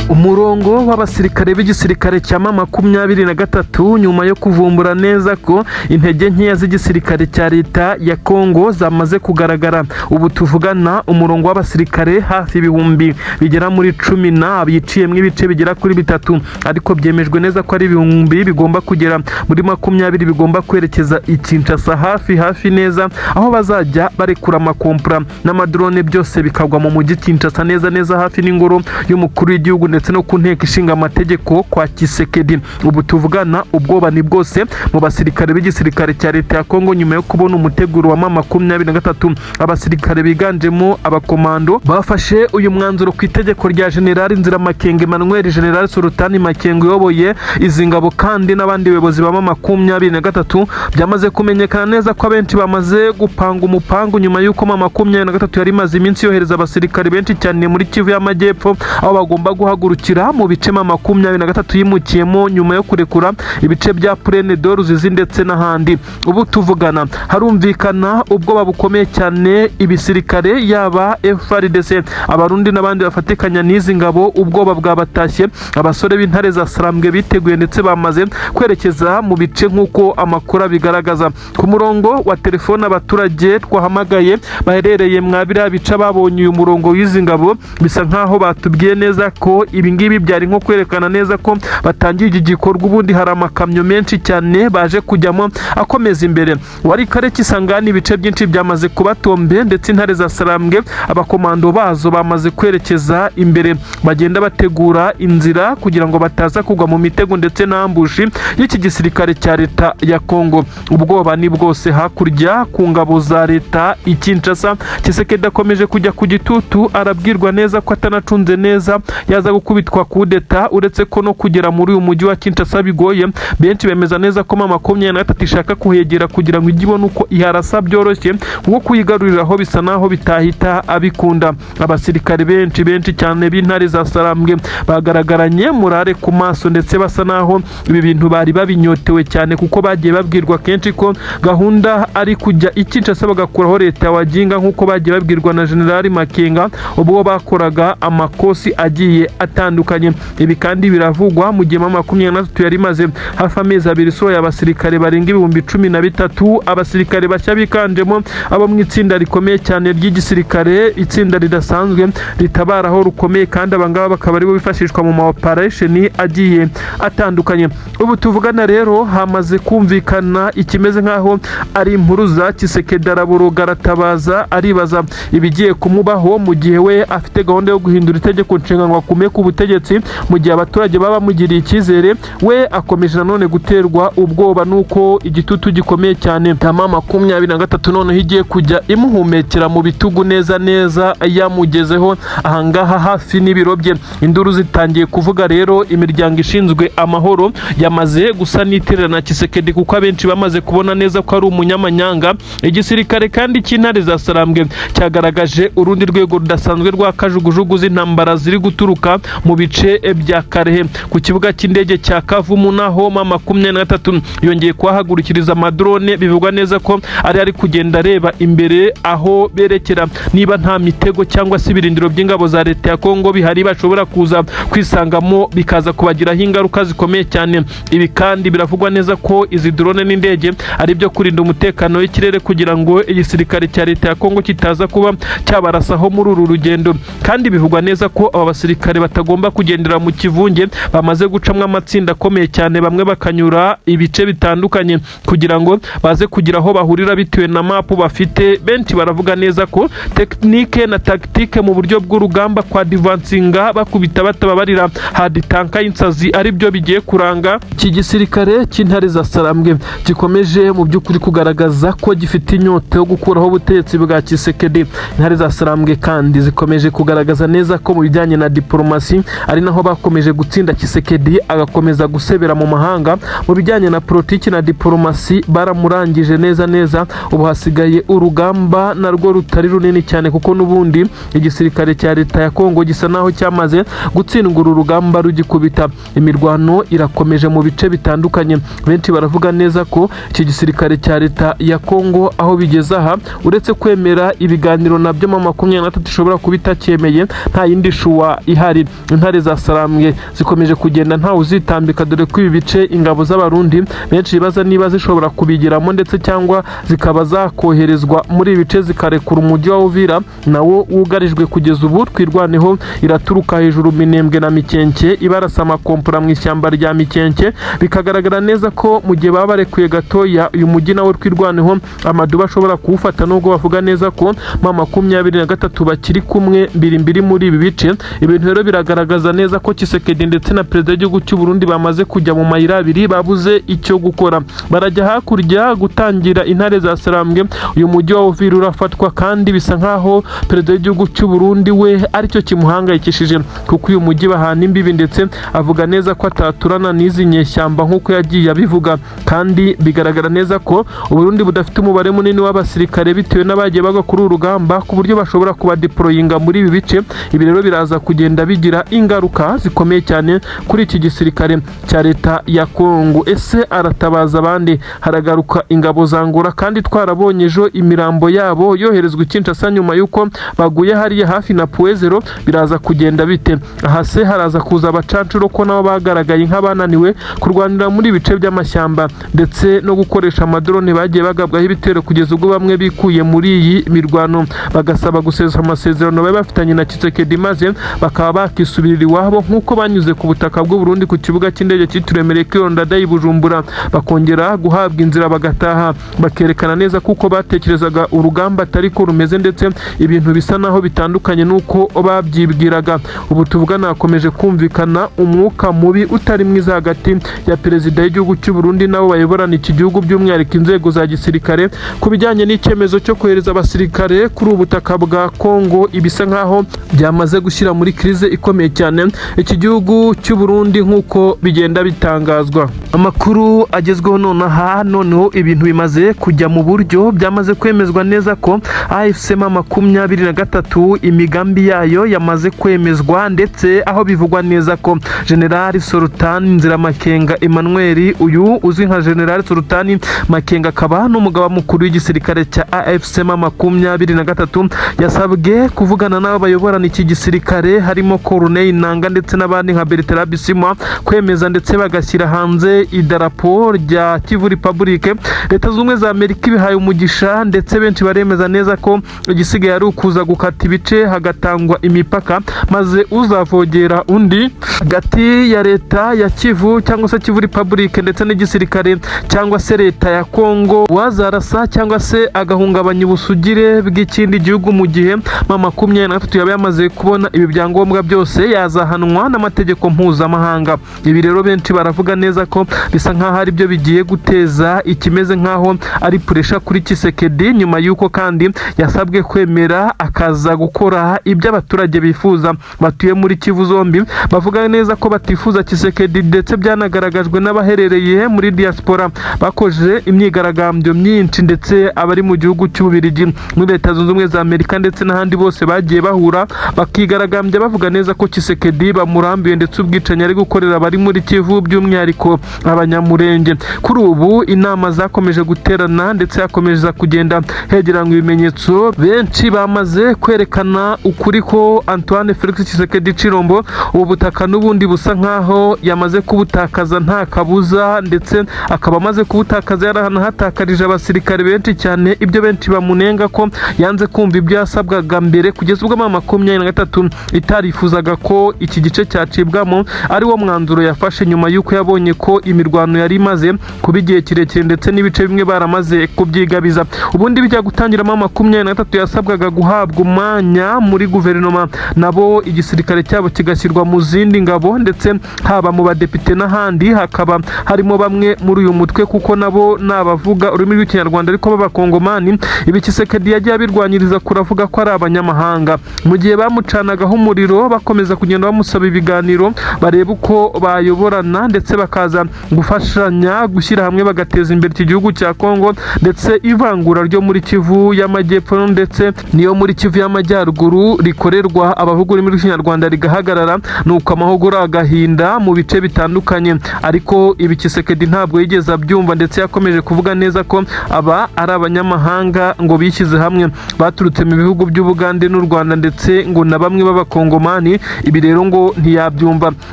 Umurongo w'abasirikare b'igisirikare cya M23, nyuma yo kuvumbura neza ko intege nkeya z'igisirikare cya leta ya Kongo zamaze kugaragara, ubu tuvugana umurongo w'abasirikare hafi ibihumbi bigera muri 10 na biciyemo ibice bigera kuri bitatu, ariko byemejwe neza ko ari ibihumbi bigomba kugera muri 20 bigomba kwerekeza i Kinshasa, hafi hafi neza aho bazajya barekura amakompura n'amadrone, byose bikagwa mu mujyi Kinshasa, neza neza hafi n'ingoro y'umukuru w'igihugu ndetse no ku nteko ishinga amategeko kwa Tshisekedi. Ubu tuvugana ubwoba ni bwose mu basirikare b'igisirikare cya leta ya Kongo nyuma yo kubona umuteguro wa M23. Abasirikare biganjemo abakomando bafashe uyu mwanzuro ku itegeko rya General Nziramakenga Emmanuel, General Sultani Makenga uyoboye izi ngabo kandi n'abandi bayobozi ba M23. Byamaze kumenyekana neza ko abenshi bamaze gupanga umupangu nyuma y'uko M23 yari imaze iminsi yohereza abasirikare benshi cyane muri Kivu y'Amajyepfo, aho bagomba guhagurukira mu bice M23 yimukiyemo nyuma yo kurekura ibice bya Plaine de Ruzizi ndetse n'ahandi. Ubu tuvugana harumvikana ubwoba bukomeye cyane. Ibisirikare, yaba FARDC, Abarundi n'abandi bafatikanya n'izi ngabo, ubwoba bwabatashye. Abasore b'intare za Sarambwe biteguye ndetse bamaze kwerekeza mu bice nk'uko amakuru abigaragaza. Ku murongo wa telefone, abaturage twahamagaye baherereye mwa biriya bice babonye uyu murongo w'izi ngabo, bisa nkaho batubwiye neza ko ibi ngibi byari nko kwerekana neza ko batangiye iki gikorwa. Ubundi hari amakamyo menshi cyane baje kujyamo akomeza imbere wari kare Kisangani. Ibice byinshi byamaze kuba tombe, ndetse intare za Sarambwe, abakomando bazo, bamaze kwerekeza imbere, bagenda bategura inzira kugira ngo bataza kugwa mu mitego ndetse n'ambush y'iki gisirikare cya leta ya Kongo. Ubwoba ni bwose hakurya ku ngabo za leta i Kinshasa. Tshisekedi akomeje kujya ku gitutu, arabwirwa neza ko atanacunze neza yaza gukubitwa kudeta, uretse ko no kugera muri uyu mujyi wa Kinshasa bigoye. Benshi bemeza neza ko M23 ishaka kuhegera kugira ngo ijye ibone uko iharasa byoroshye, kuko kuyigaruriraho bisa naho bitahita abikunda. Abasirikare benshi benshi cyane b'intare za Sarambwe bagaragaranye murare ku maso, ndetse basa naho ibi bintu bari babinyotewe cyane, kuko bagiye babwirwa kenshi ko gahunda ari kujya i Kinshasa bagakuraho leta ya Waginga, nk'uko bagiye babwirwa na General Makenga ubwo bakoraga amakosi agiye atandukanye. Ibi kandi biravugwa mu gihe M23 yari imaze hafi amezi 2 isohoye abasirikare barenga 13,000, abasirikare bashya biganjemo abo mu itsinda rikomeye cyane ry'igisirikare, itsinda ridasanzwe ritabara aho rukomeye, kandi abangaba bakaba aribo bifashishwa mu ma operation agiye atandukanye. Ubu tuvugana rero hamaze kumvikana ikimeze nk'aho ari impuruza. Tshisekedi araboroga, aratabaza, aribaza ibigiye kumubaho mu gihe we afite gahunda yo guhindura itegeko nshinga ngo akume ku butegetsi, mu gihe abaturage baba bamugiriye icyizere. We akomeje nanone guterwa ubwoba n'uko igitutu gikomeye cyane M23 noneho igiye kujya imuhumekera mu bitugu, neza neza yamugezeho ahangaha hafi n'ibiro bye. Induru zitangiye kuvuga rero. Imiryango ishinzwe amahoro yamaze gusa n'iterana Tshisekedi, kuko abenshi bamaze kubona neza ko ari umunyamanyanga. Igisirikare kandi cy'intare za Sarambwe cyagaragaje urundi rwego rudasanzwe rwa kajugujugu z'intambara ziri guturuka mu bice bya Kalehe. Ku kibuga cy'indege cya Kavumu naho M23 yongeye kuhahagurukiriza amadrone, bivugwa neza ko ari kugenda areba imbere aho berekera niba nta mitego cyangwa se ibirindiro by'ingabo za leta ya Kongo bihari bashobora kuza kwisangamo, bikaza kubagiraho ingaruka zikomeye cyane. Ibi kandi biravugwa neza ko izi drone n'indege ari ibyo kurinda umutekano w'ikirere, kugira ngo igisirikare cya leta ya Kongo kitaza kuba cyabarasaho muri uru rugendo. Kandi bivugwa neza ko aba basirikare batagomba kugendera mu kivunge, bamaze gucamo amatsinda akomeye cyane, bamwe bakanyura ibice bitandukanye kugira ngo baze kugira aho bahurira bitewe na mapu bafite. Benshi baravuga neza ko technique na tactique mu buryo bw'urugamba, kwa advancinga bakubita batababarira, hadi tanka y'insazi, ari byo bigiye kuranga iki gisirikare cy'intare za Sarambwe gikomeje mu by'ukuri kugaragaza ko gifite inyota yo gukuraho ubutegetsi bwa Tshisekedi. Intare za Sarambwe kandi zikomeje kugaragaza neza ko mu bijyanye na diplomasi ari naho bakomeje gutsinda Tshisekedi, agakomeza gusebera mu mahanga. Mu bijyanye na politiki na diplomasi baramurangije neza neza. Ubu hasigaye urugamba narwo rutari runini cyane, kuko n'ubundi igisirikare cya leta ya Kongo gisa naho cyamaze gutsindwa uru rugamba rugikubita. Imirwano irakomeje mu bice bitandukanye. Benshi baravuga neza ko iki gisirikare cya leta ya Kongo aho bigeze aha, uretse kwemera ibiganiro nabyo M23 ishobora kuba itacyemeye, nta yindi choix ihari. Intare za Sarambwe zikomeje kugenda ntawe uzitambika, dore ko ibi bice ingabo z'Abarundi benshi bibaza niba zishobora kubigiramo ndetse cyangwa zikaba zakoherezwa muri ibi bice zikarekura umujyi wa Uvira nawo wugarijwe kugeza ubu. Twirwaneho iraturuka hejuru Minembwe na Mikenke ibarasa amakompora mu ishyamba rya Mikenke, bikagaragara neza ko mu gihe baba barekuye gatoya uyu mujyi nawo Twirwaneho amaduba ashobora kuwufata, nubwo bavuga neza ko M23 bakiri kumwe mbiri mbiri muri ibi bice. Ibintu rero biragaragaza neza ko Tshisekedi ndetse na perezida w'igihugu cy'u Burundi bamaze kujya mu mayira abiri, babuze icyo gukora. Barajya hakurya gutangira Intare za Sarambwe, uyu mujyi wa Uvira urafatwa, kandi bisa nkaho perezida w'igihugu cy'u Burundi we aricyo kimuhangayikishije, kuko uyu mujyi bahana imbibi, ndetse avuga neza ko ataturana n'izi nyeshyamba nk'uko yagiye abivuga. Kandi bigaragara neza ko Uburundi budafite umubare munini w'abasirikare bitewe n'abagiye bagwa kuri uru rugamba, ku buryo bashobora kubadeployinga muri ibi bice. Ibi rero biraza kugenda bigira ingaruka zikomeye cyane kuri iki gisirikare cya leta ya Kongo. Ese aratabaza abandi? Haragaruka ingabo za Angola, kandi twarabonye ejo imirambo yabo yoherezwa i Kinshasa nyuma y'uko baguye hariya hafi na Point Zéro. Biraza kugenda bite aha? Se haraza kuza abacancuro, ko nabo bagaragaye nk'abananiwe kurwanira muri ibice by'amashyamba ndetse no gukoresha amadrone, bagiye bagabwaho ibitero kugeza ubwo bamwe bikuye muri iyi mirwano bagasaba gusesa amasezerano bari bafitanye na Tshisekedi, maze bakaba bakisubirira iwabo nk'uko banyuze ku butaka bw'u Burundi ku kibuga cy'indege cyitiriwe Melchior Ndadaye i Bujumbura, bakongera guhabwa inzira bagataha, bakerekana neza kuko batekerezaga urugamba atari ko rumeze, ndetse ibintu bisa naho bitandukanye n'uko babyibwiraga. Ubu tuvugana hakomeje kumvikana umwuka mubi utari mwiza hagati ya perezida w'igihugu cy'u Burundi nabo bayoborana iki gihugu, by'umwihariko inzego za gisirikare, ku bijyanye n'icyemezo cyo kohereza abasirikare kuri ubu butaka bwa Kongo, ibisa nkaho byamaze gushyira muri crise ikomeye cyane iki gihugu cy'u Burundi nk'uko bigenda bitangazwa. Amakuru agezweho nonaha, noneho ibintu bimaze kujya mu buryo, byamaze kwemezwa neza ko AFC M23 imigambi yayo yamaze kwemezwa, ndetse aho bivugwa neza ko General Sultan Nziramakenga Emmanuel, uyu uzwi nka General Sultan Makenga, akaba n'umugaba mukuru w'igisirikare cya AFC M23, yasabwe kuvugana n'abo bayoborana iki gisirikare harimo Corneille Nanga ndetse n'abandi nka Bertrand Bisimwa, kwemeza ndetse bagashyira hanze idarapo rya Kivu Republic. Leta Zunze Ubumwe za Amerika ibihaye umugisha, ndetse benshi baremeza neza ko igisigaye ari ukuza gukata ibice hagatangwa imipaka, maze uzavogera undi hagati ya leta ya Kivu cyangwa se Kivu Republic ndetse n'igisirikare cyangwa se leta ya Kongo, wazarasa cyangwa se agahungabanya ubusugire bw'ikindi gihugu mu gihe M23 yaba yamaze kubona ibi byangombwa byose, yazahanwa n'amategeko mpuzamahanga. Ibi rero benshi baravuga neza ko bisa nkaho ari byo bigiye guteza ikimeze nkaho ari pressure kuri Tshisekedi, nyuma y'uko kandi yasabwe kwemera akaza gukora ibyo abaturage bifuza batuye muri Kivu zombi. Bavuga neza ko batifuza Tshisekedi, ndetse byanagaragajwe n'abaherereye muri diaspora bakoze imyigaragambyo myinshi, ndetse abari mu gihugu cy'Ububiligi, muri Leta Zunze Ubumwe za Amerika ndetse n'ahandi bose bagiye bahura bakigaragambya bavuga neza ko Tshisekedi bamurambiwe, ndetse ubwicanyi ari gukorera abari muri Kivu, by'umwihariko Abanyamurenge. Kuri ubu inama zakomeje guterana ndetse hakomeza kugenda hegeranywa ibimenyetso. Benshi bamaze kwerekana ukuri ko Antoine Felix Tshisekedi Tshilombo ubu butaka n'ubundi busa nkaho yamaze kubutakaza nta kabuza, ndetse akaba amaze kubutakaza yaranahatakarije abasirikare benshi cyane. Ibyo benshi bamunenga ko yanze kumva ibyo yasabwaga mbere, kugeza ubwo M23 itarifuzaga ko iki gice cyacibwamo, ari wo mwanzuro yafashe nyuma y'uko yabonye ko imirwano yari imaze kuba igihe kirekire, ndetse n'ibice bimwe baramaze kubyigabiza. Ubundi bijya gutangiramo, M23 yasabwaga guhabwa umwanya muri guverinoma, nabo igisirikare cyabo kigashyirwa mu zindi ngabo, ndetse haba mu badepite n'ahandi hakaba harimo bamwe muri uyu mutwe, kuko nabo ni abavuga ururimi rw'Ikinyarwanda ariko b'Abakongomani. Ibi Tshisekedi yagiye abirwanyiriza kuravuga ko ari abanyamahanga. Mu gihe bamucanagaho umuriro bakomeza kugenda bamusaba ibiganiro bareba uko bayoborana, ndetse bakaza Gufashanya, gushyira hamwe, bagateza imbere iki gihugu cya Kongo, ndetse ivangura ryo muri Kivu y'Amajyepfo ndetse niyo muri Kivu y'Amajyaruguru rikorerwa abavuga ururimi rw'Ikinyarwanda rigahagarara. Nuko amahugura agahinda mu bice bitandukanye. Ariko ibi Tshisekedi ntabwo yigeze abyumva, ndetse yakomeje kuvuga neza ko aba ari abanyamahanga ngo bishyize hamwe baturutse mu bihugu by'Ubugande n'u Rwanda, ndetse ngo na bamwe b'Abakongomani. Ibi rero ngo ntiyabyumva.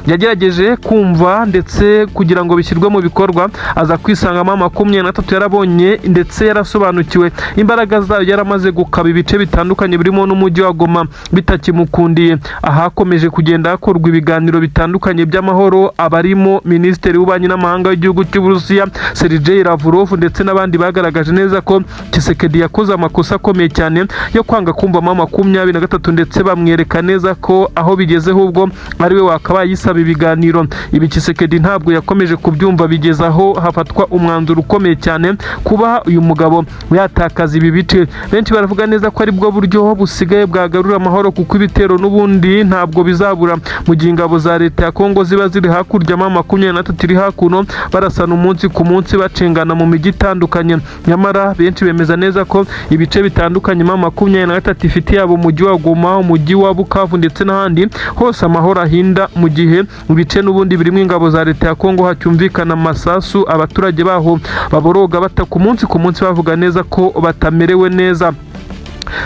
Yagerageje kumva ndetse kugira ngo bishyirwe mu bikorwa, aza kwisangamo 23 yarabonye ndetse yarasobanukiwe imbaraga zayo, yaramaze gukaba ibice bitandukanye birimo n'umujyi wa Goma bitakimukundiye. Ahakomeje kugenda hakorwa ibiganiro bitandukanye by'amahoro, abarimo Minisitiri w'Ububanyi n'Amahanga w'igihugu cy'Uburusiya Sergei Lavrov ndetse n'abandi bagaragaje neza ko Tshisekedi yakoze amakosa akomeye cyane yo kwanga kumva M23, ndetse bamwereka neza ko aho bigeze ahubwo ariwe wakabaye yisaba ibiganiro. Ibi Tshisekedi ntabwo yakomeje kubyumva, bigeze aho hafatwa umwanzuro ukomeye cyane kuba uyu mugabo yatakaza ibi bice. Benshi baravuga neza ko aribwo buryo busigaye bwagarura amahoro, kuko ibitero n'ubundi ntabwo bizabura mu gihe ingabo za leta ya Kongo ziba ziri hakurya, M23 iri hakuno, barasana umunsi ku munsi, bacengana mu mijyi itandukanye. Nyamara benshi bemeza neza ko ibice bitandukanye M23 ifite, yaba umujyi wa Goma, umujyi wa Bukavu ndetse n'ahandi hose, amahoro ahinda, mu gihe mu bice n'ubundi birimo ingabo za leta ya Kongo hacyumvikana amasasu, abaturage baho baboroga bataka umunsi ku munsi, bavuga neza ko batamerewe neza.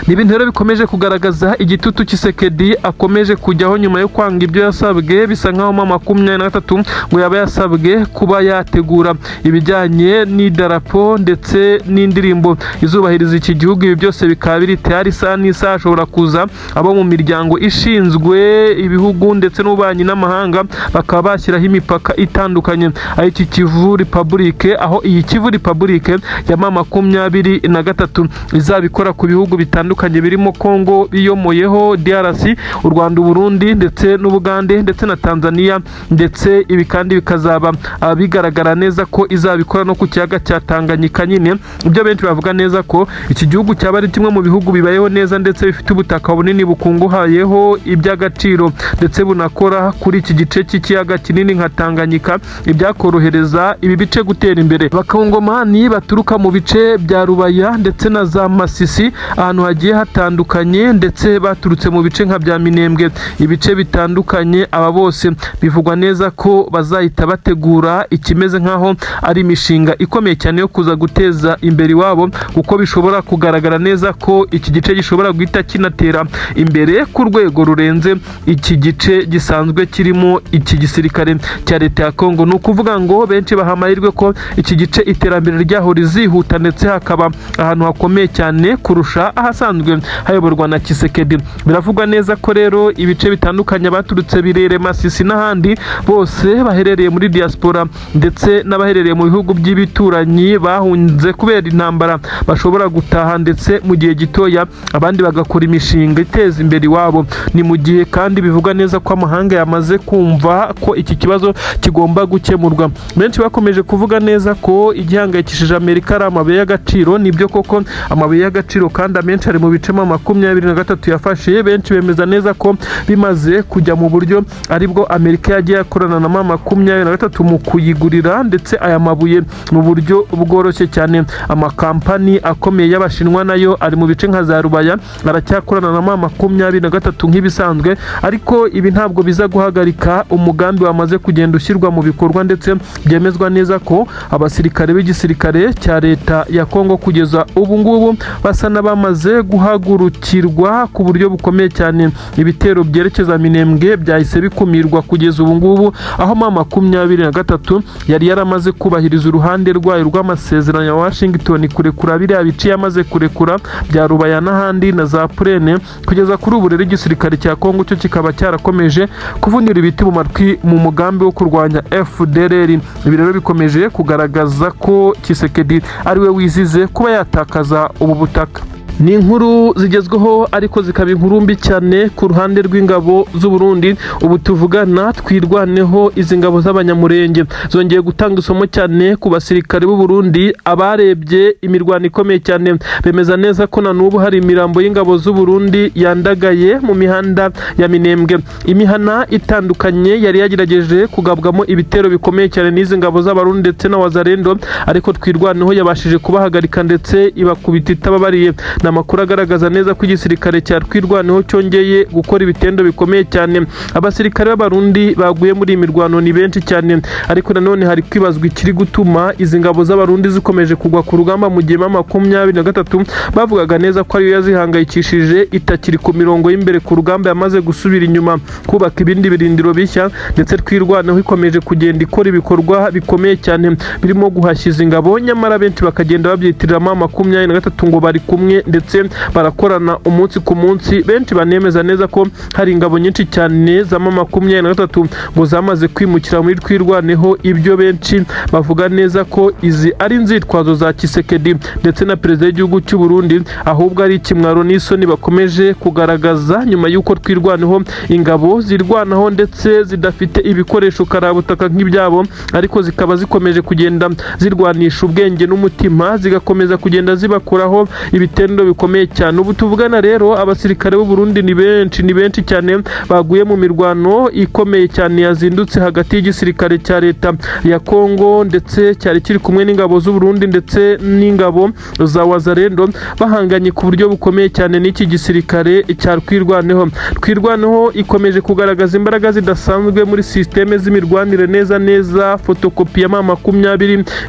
Ni ibintu rero bikomeje kugaragaza igitutu Tshisekedi akomeje kujyaho nyuma yo kwanga ibyo yasabwe. Bisa nkaho M23 ngo yaba yasabwe kuba yategura ibijyanye n'idarapo ndetse n'indirimbo izubahiriza iki gihugu. Ibi byose bikaba biri tayari, isaha n'isaha ashobora kuza abo mu miryango ishinzwe ibihugu ndetse n'ububanyi n'amahanga bakaba bashyiraho imipaka itandukanye, aho iki Kivu Republic, aho iyi Kivu Republic ya M23 izabikora ku bihugu bitandukanye birimo Kongo biyomoyeho, DRC, u Rwanda, Burundi ndetse n'Ubugande ndetse na Tanzania. Ndetse ibi kandi bikazaba bigaragara neza ko izabikora no ku kiyaga cya Tanganyika nyine. Ibyo benshi bavuga neza ko iki gihugu cyaba ari kimwe mu bihugu bibayeho neza ndetse bifite ubutaka bunini bukungahayeho iby'agaciro, ndetse bunakora kuri iki gice cy'ikiyaga kinini nka Tanganyika, ibyakorohereza ibi bice gutera imbere. Abakongomani baturuka mu bice bya Rubaya ndetse na za Masisi, ahantu hagiye hatandukanye, ndetse baturutse mu bice nka bya Minembwe, ibice bitandukanye, aba bose bivugwa neza ko bazahita bategura ikimeze nk'aho ari imishinga ikomeye cyane yo kuza guteza imbere iwabo, kuko bishobora kugaragara neza ko iki gice gishobora guhita kinatera imbere ku rwego rurenze iki gice gisanzwe kirimo iki gisirikare cya leta ya Kongo. Ni ukuvuga ngo benshi baha amahirwe ko iki gice iterambere ryaho rizihuta, ndetse hakaba ahantu hakomeye cyane kurusha ahasanzwe hayoborwa na Tshisekedi. Biravugwa neza ko rero ibice bitandukanye baturutse Birere, Masisi n'ahandi bose baherereye muri diaspora ndetse n'abaherereye mu bihugu by'ibituranyi bahunze kubera intambara bashobora gutaha, ndetse mu gihe gitoya abandi bagakora imishinga iteza imbere iwabo. Ni mu gihe kandi bivugwa neza ko amahanga yamaze kumva ko iki kibazo kigomba gukemurwa. Benshi bakomeje kuvuga neza ko igihangayikishije Amerika ari amabuye y'agaciro. Nibyo koko, amabuye y'agaciro kandi amenshi ari mu bice M23 yafashe. Benshi bemeza neza ko bimaze kujya mu buryo aribwo Amerika yagiye akorana na M23 mu kuyigurira ndetse aya mabuye mu buryo bworoshye cyane. Amakampani akomeye y'Abashinwa nayo ari mu bice nka za Rubaya aracyakorana na M23 nk'ibisanzwe, ariko ibi ntabwo biza guhagarika umugambi wamaze kugenda ushyirwa mu bikorwa, ndetse byemezwa neza ko abasirikare b'igisirikare cya leta ya Kongo kugeza ubu ngubu basa n'abamaze guhagurukirwa ku buryo bukomeye cyane. Ibitero byerekeza Minembwe byahise bikumirwa kugeza ubu ngubu, aho M23 yari yaramaze kubahiriza uruhande rwayo rw'amasezerano ya Washington, kurekura biriya bice yamaze kurekura bya Rubaya n'ahandi na za Purene. Kugeza kuri ubu rero igisirikare cya Kongo cyo kikaba cyarakomeje kuvunira ibiti mu matwi mu mugambi wo kurwanya FDLR. Ibi rero bikomeje kugaragaza ko Tshisekedi ariwe wizize kuba yatakaza ubu butaka. Ni inkuru zigezweho, ariko zikaba inkuru mbi cyane ku ruhande rw'ingabo z'u Burundi. Ubu tuvugana, Twirwaneho, izi ngabo z'Abanyamurenge zongeye gutanga isomo cyane ku basirikare b'u Burundi. Abarebye imirwano ikomeye cyane bemeza neza ko na n'ubu hari imirambo y'ingabo z'u Burundi yandagaye mu mihanda ya Minembwe. Imihana itandukanye yari yagerageje kugabwamo ibitero bikomeye cyane n'izi ngabo z'Abarundi ndetse na Wazalendo, ariko Twirwaneho yabashije kubahagarika ndetse ibakubita itababariye. Ni amakuru agaragaza neza ko igisirikare cya Twirwaneho cyongeye gukora ibitendo bikomeye cyane. Abasirikare b'Abarundi baguye muri iyi mirwano ni benshi cyane, ariko nanone hari kwibazwa ikiri gutuma izi ngabo z'Abarundi zikomeje kugwa ku rugamba, mu gihe M23 bavugaga neza ko ariyo yazihangayikishije itakiri ku mirongo y'imbere ku rugamba, yamaze gusubira inyuma kubaka ibindi birindiro bishya. Ndetse Twirwaneho ikomeje kugenda ikora ibikorwa bikomeye cyane birimo guhashya izi ngabo, nyamara benshi bakagenda babyitirira M23 ngo bari kumwe ndetse barakorana umunsi ku munsi. Benshi banemeza neza ko hari ingabo nyinshi cyane za M23 ngo zamaze kwimukira muri Twirwaneho. Ibyo benshi bavuga neza ko izi ari inzitwazo za Tshisekedi ndetse na perezida w'igihugu cy'u Burundi, ahubwo ari ikimwaro n'isoni bakomeje kugaragaza nyuma y'uko Twirwaneho, ingabo zirwanaho ndetse zidafite ibikoresho karabutaka nk'ibyabo, ariko zikaba zikomeje kugenda zirwanisha ubwenge n'umutima, zigakomeza kugenda zibakuraho ibitendo bikomeye cyane. Ubu tuvugana rero, abasirikare b'u Burundi ni benshi, ni benshi cyane baguye mu mirwano ikomeye cyane yazindutse hagati y'igisirikare cya leta ya Kongo ndetse cyari kiri kumwe n'ingabo z'u Burundi ndetse n'ingabo za Wazalendo, bahanganye ku buryo bukomeye cyane n'iki gisirikare cya Twirwaneho. Twirwaneho ikomeje kugaragaza imbaraga zidasanzwe muri système z'imirwanire, neza neza fotokopi ya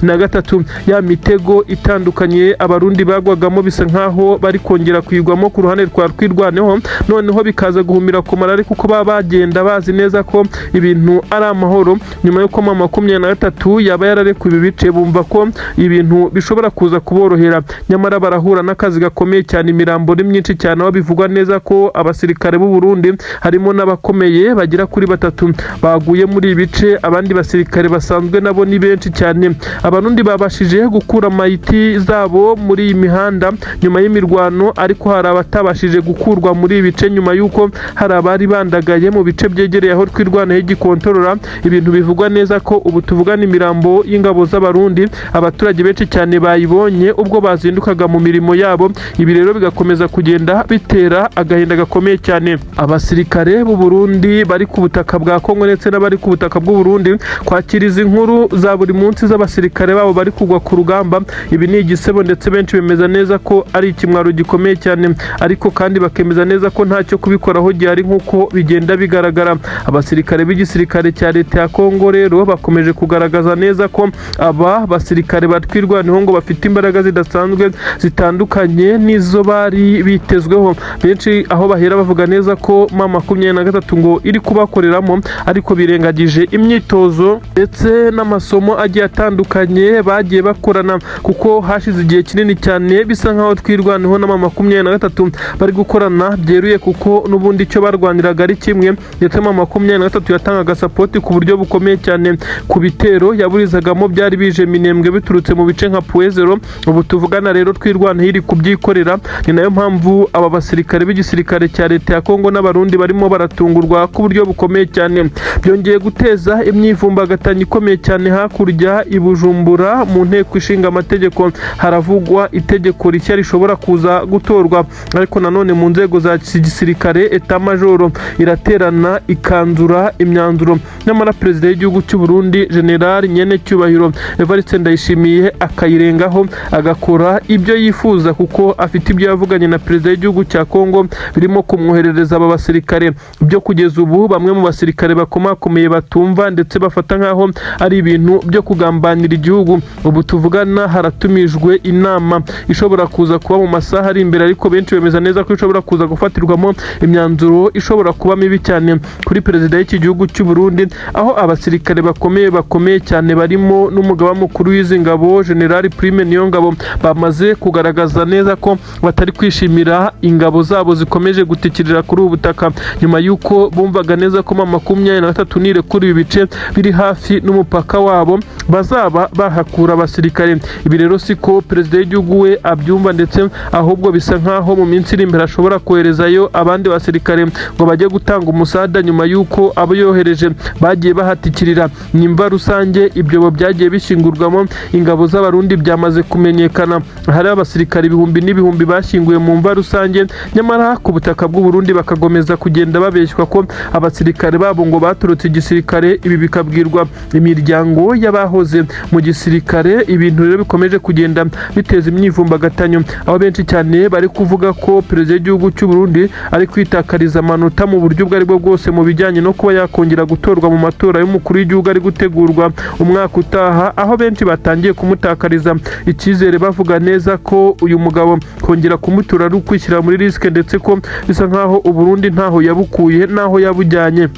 M23. Ya mitego itandukanye Abarundi bagwagamo bisa nkaho bari kongera kuyigwamo ku ruhande rwa Twirwaneho, noneho bikaza guhumira ku marari, kuko baba bagenda bazi neza ko ibintu ari amahoro. Nyuma y'uko M23 yaba yararekuye ibi bice, bumva ko ibintu bishobora kuza kuborohera, nyamara barahura n'akazi gakomeye cyane. Imirambo ni myinshi cyane, aho bivugwa neza ko abasirikare b'u Burundi harimo n'abakomeye bagera kuri batatu baguye muri ibi bice. Abandi basirikare basanzwe nabo ni benshi cyane. Abarundi babashije gukura mayiti zabo muri iyi mihanda nyuma y'imirwano, ariko hari abatabashije gukurwa muri ibi bice nyuma y'uko hari abari bandagaye mu bice byegereye aho Twirwanaho igikontorora. Ibintu bivugwa neza ko ubu tuvugana, imirambo y'ingabo z'Abarundi abaturage benshi cyane bayibonye ubwo bazindukaga mu mirimo yabo. Ibi rero bigakomeza kugenda bitera agahinda gakomeye cyane abasirikare b'u Burundi bari ku butaka bwa Kongo ndetse n'abari ku butaka bw'u Burundi. Kwakira izi nkuru za buri munsi z'abasirikare babo bari kugwa ku rugamba, ibi ni igisebo, ndetse benshi bemeza neza ko ari ikimwaro gikomeye cyane, ariko kandi bakemeza neza ko ntacyo kubikoraho gihari nk'uko bigenda bigaragara. Abasirikare b'igisirikare cya leta ya Kongo rero bakomeje kugaragaza neza ko aba basirikare ba Twirwaneho ngo bafite imbaraga zidasanzwe zitandukanye n'izo bari bitezweho. Benshi aho bahera bavuga neza ko M23 ngo iri kubakoreramo, ariko birengagije imyitozo ndetse n'amasomo agiye atandukanye bagiye bakorana, kuko hashize igihe kinini cyane bisa nkaho Twirwaneho na M23 bari gukorana byeruye, kuko n'ubundi icyo barwaniraga ari kimwe. Ndetse M23 yatangaga support ku buryo bukomeye cyane ku bitero yaburizagamo byari bije Minembwe biturutse mu bice nka Point Zéro. Ubu tuvugana rero, Twirwaneho iri kubyikorera. Ni nayo mpamvu aba basirikare b'igisirikare cya leta ya Kongo n'Abarundi barimo baratungurwa ku buryo bukomeye cyane. Byongeye guteza imyivumbagatanyo ikomeye cyane hakurya i Bujumbura mu nteko ishinga amategeko. Haravugwa itegeko rishya rishobora kuza gutorwa, ariko nanone mu nzego za gisirikare, état-major iraterana ikanzura imyanzuro, nyamara perezida w'igihugu cy'u Burundi, General Nyenecyubahiro Evariste Ndayishimiye, akayirengaho agakora ibyo yifuza, kuko afite ibyo yavuganye na perezida w'igihugu cya Kongo birimo kumwoherereza aba basirikare. Byo kugeza ubu bamwe mu basirikare bakomakomeye batumva ndetse bafata nk'aho ari ibintu byo kugambanira igihugu. Ubu tuvugana haratumijwe inama ishobora kuza kuba mu masaha ari imbere, ariko benshi bemeza neza ko ishobora kuza gufatirwamo imyanzuro ishobora kuba mibi cyane kuri perezida w'iki gihugu cy'u Burundi, aho abasirikare bakomeye bakomeye cyane barimo n'umugaba mukuru w'izi ngabo, General Prime Niyongabo, bamaze kugaragaza neza ko batari kwishimira ingabo zabo zikomeje gutikirira kuri ubu butaka, nyuma y'uko bumvaga neza ko M23 nirekura ibi bice biri hafi n'umupaka wabo bazaba bahakura abasirikare. Ibi rero siko perezida w'igihugu we abyumva ndetse Ahubwo bisa nkaho mu minsi iri imbere ashobora koherezayo abandi basirikare ngo bajye gutanga umusada, nyuma y'uko abo yohereje bagiye bahatikirira. Nimba rusange ibyobo byagiye bishyingurwamo ingabo z'Abarundi byamaze kumenyekana, hari abasirikare ibihumbi n'ibihumbi bashyinguye mu mva rusange, nyamara ku butaka bw'u Burundi bakakomeza kugenda babeshywa ko abasirikare babo ngo baturutse igisirikare. Ibi bikabwirwa imiryango y'abahoze mu gisirikare. Ibintu rero bikomeje kugenda biteza imyivumbagatanyo, aho benshi cyane bari kuvuga ko perezida w'igihugu cy'u Burundi ari kwitakariza amanota mu buryo ubwo aribwo bwose mu bijyanye no kuba yakongera gutorwa mu matora y'umukuru w'igihugu ari gutegurwa umwaka utaha, aho benshi batangiye kumutakariza icyizere, bavuga neza ko uyu mugabo kongera kumutora ari ukwishyira muri risque, ndetse ko bisa nkaho Uburundi ntaho yabukuye n'aho yabujyanye.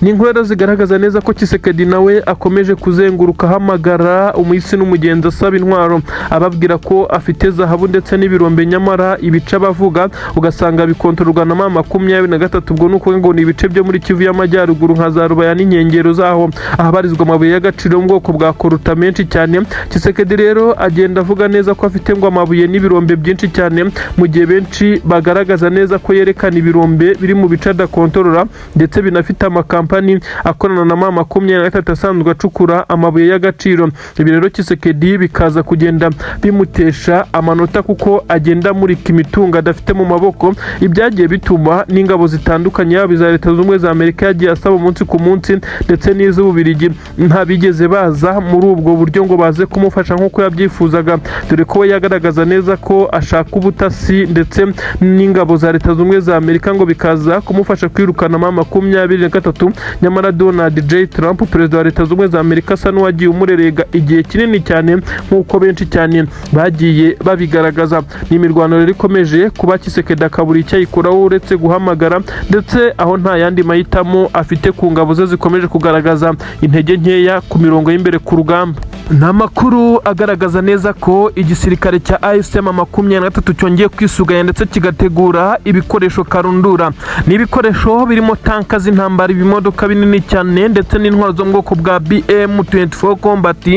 Ni inkuru rero zigaragaza neza ko Tshisekedi nawe akomeje kuzenguruka ahamagara umuhisi n'umugenzi asaba intwaro, ababwira ko afite zahabu ndetse n'ibirombe, nyamara ibice abavuga ugasanga bikontororwa na M23. Ubwo ni ukuvuga ngo ni ibice byo muri Kivu y'Amajyaruguru nka za Rubaya n'inkengero zaho, ahabarizwa amabuye y'agaciro yo mu bwoko bwa coltan menshi cyane. Tshisekedi rero agenda avuga neza ko afite ngo amabuye n'ibirombe byinshi cyane, mu gihe benshi bagaragaza neza ko yerekana ibirombe biri mu bice adakontorora, ndetse binafite amakampani akorana na M23 asanzwe acukura amabuye y'agaciro. Ibi rero Tshisekedi bikaza kugenda bimutesha amanota, kuko agenda amurika imitungo adafite mu maboko, ibyagiye bituma n'ingabo zitandukanye, yaba iza Leta Zunze Ubumwe za Amerika yagiye asaba umunsi ku munsi ndetse n'iz'Ububirigi, ntabigeze baza muri ubwo buryo ngo baze kumufasha nk'uko yabyifuzaga, dore ko we yagaragaza neza ko ashaka ubutasi ndetse n'ingabo za Leta Zunze Ubumwe za Amerika ngo bikaza kumufasha kwirukana M23. Nyamara Donald J Trump, perezida wa Leta Zunze Ubumwe za Amerika, asa n'uwagiye umurerega igihe kinini cyane, nk'uko benshi cyane bagiye babigaragaza. Ni imirwano rero ikomeje kuba, Tshisekedi akabura icyo ayikuraho uretse guhamagara, ndetse aho nta yandi mahitamo afite ku ngabo ze zikomeje kugaragaza intege nkeya ku mirongo y'imbere ku rugamba. Ni amakuru agaragaza neza ko igisirikare cya AFC M23 cyongeye kwisuganya ndetse kigategura ibikoresho karundura. Ni ibikoresho birimo tanka z'intambara, ibimodoka binini cyane, ndetse n'intwaro zo mu bwoko bwa BM24 Combat,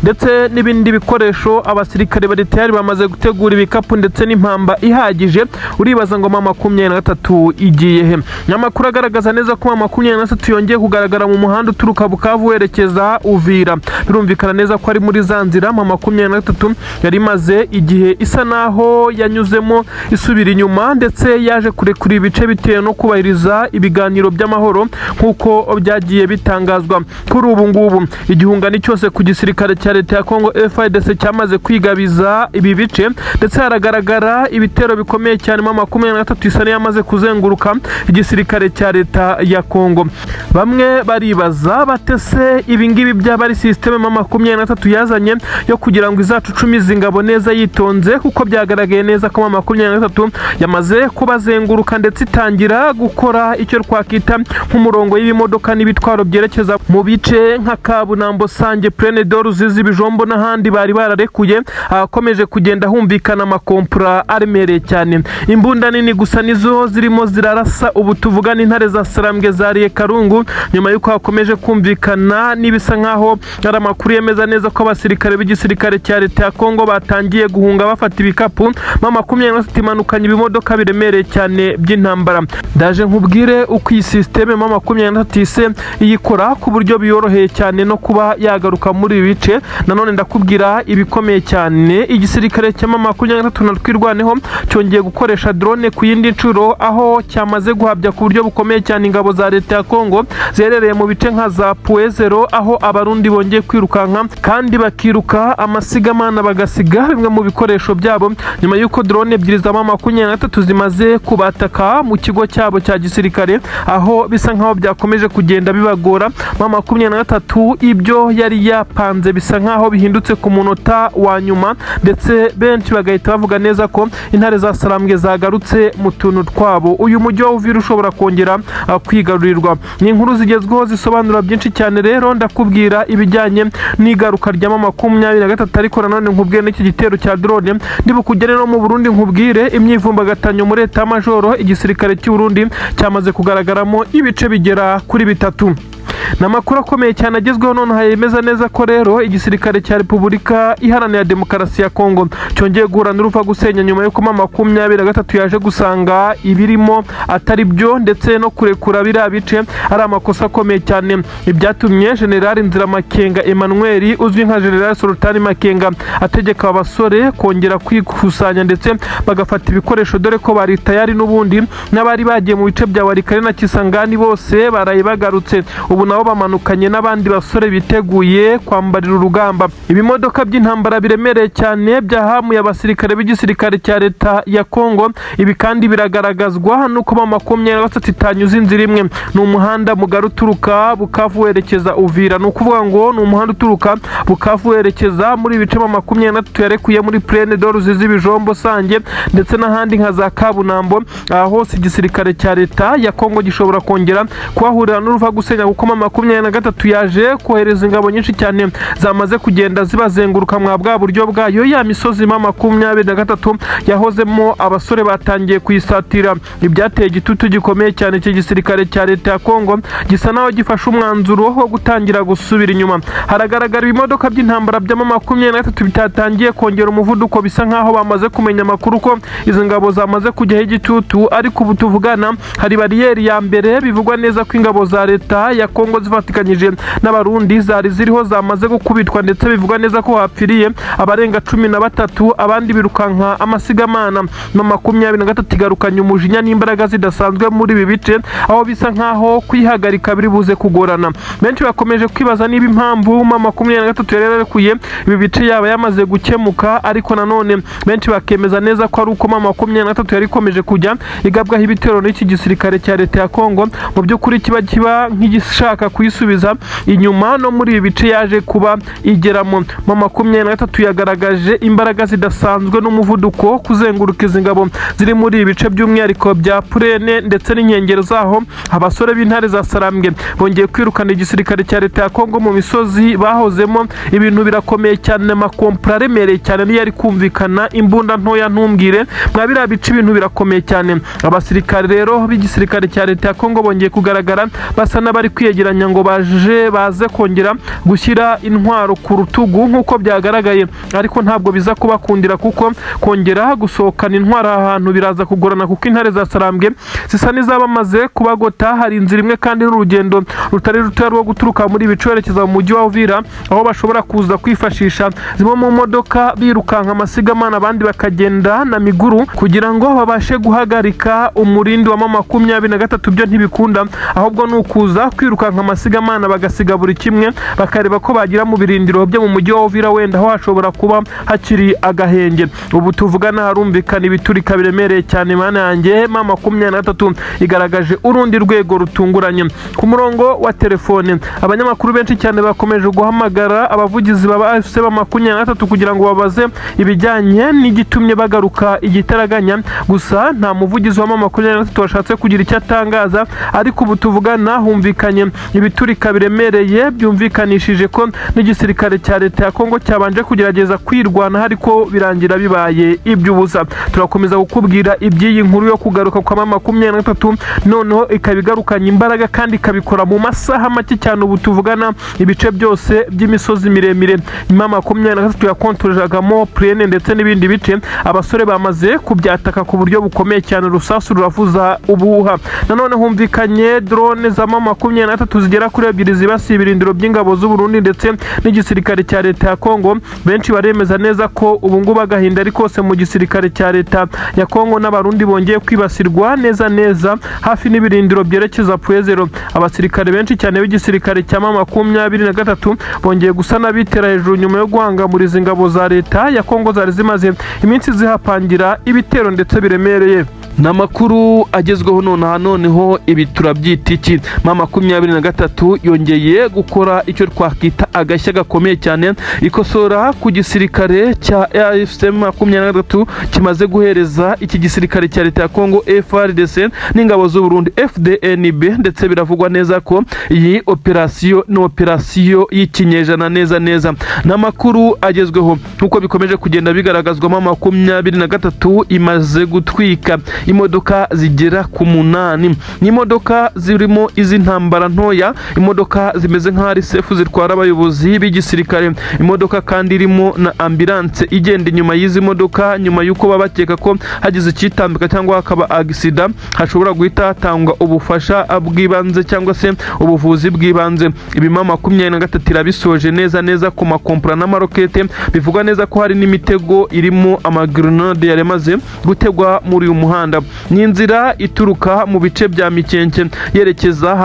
ndetse n'ibindi bikoresho. Abasirikare bari tayari, bamaze gutegura ibikapu ndetse n'impamba ihagije. Uribaza ngo M23 igiye he? Ni amakuru agaragaza neza ko M23 yongeye kugaragara mu muhanda uturuka Bukavu werekeza Uvira. Birumvikana neza ko ari muri za nzira M23 yari imaze igihe isa naho yanyuzemo isubira inyuma, ndetse yaje kurekura ibice bitewe no kubahiriza ibiganiro by'amahoro nk'uko byagiye bitangazwa. Kuri ubu ngubu igihungani cyose ku gisirikare cya leta ya Congo FARDC cyamaze kwigabiza ibi bice, ndetse haragaragara ibitero bikomeye cyane. M23 isa n'iyamaze kuzenguruka igisirikare cya leta ya Congo. Bamwe baribaza batese ibi ngibi byaba ari système M23 yazanye yo kugira ngo izacucumize ingabo neza yitonze, kuko byagaragaye neza ko M23 yamaze kubazenguruka, ndetse itangira gukora icyo twakwita nk'umurongo y'ibimodoka n'ibitwaro byerekeza mu bice nka Kabunambo, Sange, Plaine de Ruzizi, Bijombo n'ahandi bari bararekuye, ahakomeje kugenda humvikana amakompura aremereye cyane. Imbunda nini gusa nizo zirimo zirarasa ubu tuvugana. Intare za Sarambwe zariye karungu nyuma y'uko hakomeje kumvikana n'ibisa nkaho ari amakuru yemeza neza ko abasirikare b'igisirikare cya leta ya Kongo batangiye guhunga bafata ibikapu. M23 imanukanye ibimodoka biremereye cyane by'intambara. Ndaje nkubwire uko iyi système M23 ise iyikora ku buryo biyoroheye cyane no kuba yagaruka muri ibi bice. Nanone ndakubwira ibikomeye cyane: igisirikare cya M23 na Twirwaneho cyongeye gukoresha drone ku yindi nshuro, aho cyamaze guhabya ku buryo bukomeye cyane ingabo za leta ya Kongo ziherereye mu bice nka za Puezero, aho Abarundi bongeye kwirukanka kandi bakiruka amasigamana, bagasiga bimwe mu bikoresho byabo, nyuma y'uko drone ebyiri za M23 zimaze kubataka mu kigo cyabo cya gisirikare, aho bisa nkaho byakomeje kugenda bibagora. M23 ibyo yari yapanze bisa nkaho bihindutse ku munota wa nyuma, ndetse benshi bagahita bavuga neza ko intare za Sarambwe zagarutse mu tuntu twabo. Uyu mujyi wa Uvira ushobora kongera kwigarurirwa. Ni inkuru zigezweho zisobanura byinshi cyane. Rero ndakubwira ibijyanye n'igaruka rya M23, ariko nanone nkubwire n'iki gitero cya drone. Ndibukugere no mu Burundi, nkubwire imyivumbagatanyo muri état-major. Igisirikare cy'u Burundi cyamaze kugaragaramo ibice bigera kuri bitatu. Ni amakuru akomeye cyane agezweho nonaha yemeza neza ko rero igisirikare cya Repubulika Iharanira Demokarasi ya Kongo cyongeye guhura n'uruva gusenya nyuma y'uko M23 yaje gusanga ibirimo atari byo, ndetse no kurekura biriya bice ari amakosa akomeye cyane. Ibyatumye General Nziramakenga Emmanuel uzwi nka General Sultani Makenga ategeka aba basore kongera kwikusanya ndetse bagafata ibikoresho, dore ko bari tayari n'ubundi. N'abari bagiye mu bice bya Walikale na Kisangani bose baraye bagarutse, ubu nabo bamanukanye n'abandi basore biteguye kwambarira urugamba. Ibimodoka by'intambara biremereye cyane byahamuye abasirikare b'igisirikare cya leta ya Kongo. Ibi kandi biragaragazwa nuko M23 itanyuze inzira imwe. Ni umuhanda mugari uturuka Bukavu werekeza Uvira, ni ukuvuga ngo ni umuhanda uturuka Bukavu werekeza muri ibice M23 yarekuye muri Plaine de Ruzizi, Bijombo, Sange ndetse n'ahandi nka za Kabunambo. Aha hose igisirikare cya leta ya Kongo gishobora kongera kuhahurira n'uruva gusenya, kuko M23 yaje kohereza ingabo nyinshi cyane zamaze kugenda zibazenguruka mwa bwa buryo bwayo. Ya misozi M23 yahozemo, abasore batangiye kuyisatira, ibyateye igitutu gikomeye cyane iki gisirikare cya leta ya Kongo gisa naho gifashe umwanzuro wo gutangira gusubira inyuma. Haragaragara ibimodoka by'intambara bya M23 bitatangiye kongera umuvuduko, bisa nkaho bamaze kumenya amakuru ko izi ngabo zamaze kujyaho igitutu. Ariko ubu tuvugana hari bariyeri ya mbere bivugwa neza ko ingabo za leta ya Kongo zifatikanyije n'Abarundi zari ziriho zamaze gukubitwa, ndetse bivugwa neza ko hapfiriye abarenga 13, abandi birukanka amasigamana. M23 igarukanye umujinya n'imbaraga zidasanzwe muri ibi bice, aho bisa nkaho kwihagarika biri buze kugorana. Benshi bakomeje kwibaza niba impamvu M23 yari yararekuye ibi bice yaba yamaze gukemuka, ariko nanone benshi bakemeza neza ko ari uko M23 yari ikomeje kujya igabwaho ibitero n'iki gisirikare cya leta ya Kongo, mu by'ukuri kiba nk'igishaka kuyisubiza inyuma no muri ibi bice yaje kuba igeramo. M23 yagaragaje imbaraga zidasanzwe n'umuvuduko kuzenguruka izi ngabo ziri muri ibi bice, by'umwihariko bya Purene ndetse n'inkengero zaho. Abasore b'intare za Sarambwe bongeye kwirukana igisirikare cya leta ya Kongo mu misozi bahozemo. Ibintu birakomeye cyane, amakompura aremereye cyane niyo ari kumvikana, imbunda ntoya ntumbwire. Mwa biriya bice ibintu birakomeye cyane. Abasirikare rero b'igisirikare cya leta ya Kongo bongeye kugaragara basa n'abari kwiyegeranya ngo baje baze kongera gushyira intwaro ku rutugu nk'uko byagaragaye, ariko ntabwo biza kubakundira kuko kongera gusohokana intwaro aha hantu biraza kugorana, kuko intare za Sarambwe zisa n'izabamaze kubagota. Hari inzira imwe kandi n'urugendo rutari rutoya rwo guturuka muri ibi bice werekeza mu mujyi wa Uvira, aho bashobora kuza kwifashisha zimwe mu modoka birukanka amasigamana, abandi bakagenda na miguru kugira ngo babashe guhagarika umurindi wa M23. Byo ntibikunda, ahubwo ni ukuza kwirukanka amasigamana bagasiga buri kimwe, bakareba ko bagira mu birindiro byo mu mujyi wa Uvira, wenda aho hashobora kuba hakiri agahenge. Ubu tuvugana harumvikana ibiturika biremereye cyane. Mana yanjye, M23 igaragaje urundi rwego rutunguranye. Ku murongo wa telefone abanyamakuru benshi cyane bakomeje guhamagara abavugizi ba AFC M23 kugira ngo babaze ibijyanye n'igitumye bagaruka igitaraganya. Gusa nta muvugizi wa M23 washatse kugira icyo atangaza, ariko ubu tuvugana humvikanye ibiturika biremereye byumvikanishije ko n'igisirikare cya leta ya Kongo cyabanje kugerageza kwirwanaho, ariko birangira bibaye iby'ubusa. Turakomeza kukubwira iby'iyi nkuru yo kugaruka kwa M23, noneho ikaba igarukanye imbaraga kandi ikabikora mu masaha make cyane. Ubu tuvugana ibice byose by'imisozi miremire M23 yakontorejagamo Purene ndetse n'ibindi bice, abasore bamaze kubyataka ku buryo bukomeye cyane, urusasu ruravuza ubuhuha. Nanone humvikanye drone za M23 zigera kuri ebyiri zibasiye ibirindiro by'ingabo z'u Burundi ndetse n'igisirikare cya leta ya Kongo. Benshi baremeza neza ko ubu ngubu agahinda ari kose mu gisirikare cya leta ya Kongo n'Abarundi bongeye kwibasirwa neza neza hafi n'ibirindiro byerekeza Pwezero. Abasirikare benshi cyane b'igisirikare cya M23 bongeye gusa n'abitera hejuru nyuma yo guhangamuriza ingabo za leta ya Kongo zari zimaze iminsi zihapangira ibitero ndetse biremereye. Ni amakuru agezweho nonaha. Noneho ibi turabyita iki? M23 yongeye gukora icyo twakwita agashya gakomeye cyane, ikosora ku gisirikare cya AFC 23 kimaze guhereza iki gisirikare cya leta ya Kongo FARDC n'ingabo z'u Burundi FDNB, ndetse biravugwa neza ko iyi operasiyo ni operasiyo y'ikinyejana neza neza. Ni amakuru agezweho nk'uko bikomeje kugenda bigaragazwamo, 23 imaze gutwika Imodoka zigera ku 8, ni imodoka zirimo iz'intambara ntoya, imodoka zimeze nk'aho ari safe zitwara abayobozi b'igisirikare, imodoka kandi irimo na ambulance igenda inyuma y'izi modoka, nyuma y'uko baba bakeka ko hagize icyitambika cyangwa hakaba accident, hashobora guhita hatangwa ubufasha bw'ibanze cyangwa se ubuvuzi bw'ibanze. Ibi M23 irabisoje neza neza ku makompura n'amarokete. Bivugwa neza ko hari n'imitego irimo amagrenade yari yamaze gutegwa muri uyu muhanda. Ni inzira ituruka mu bice bya Mikenke yerekeza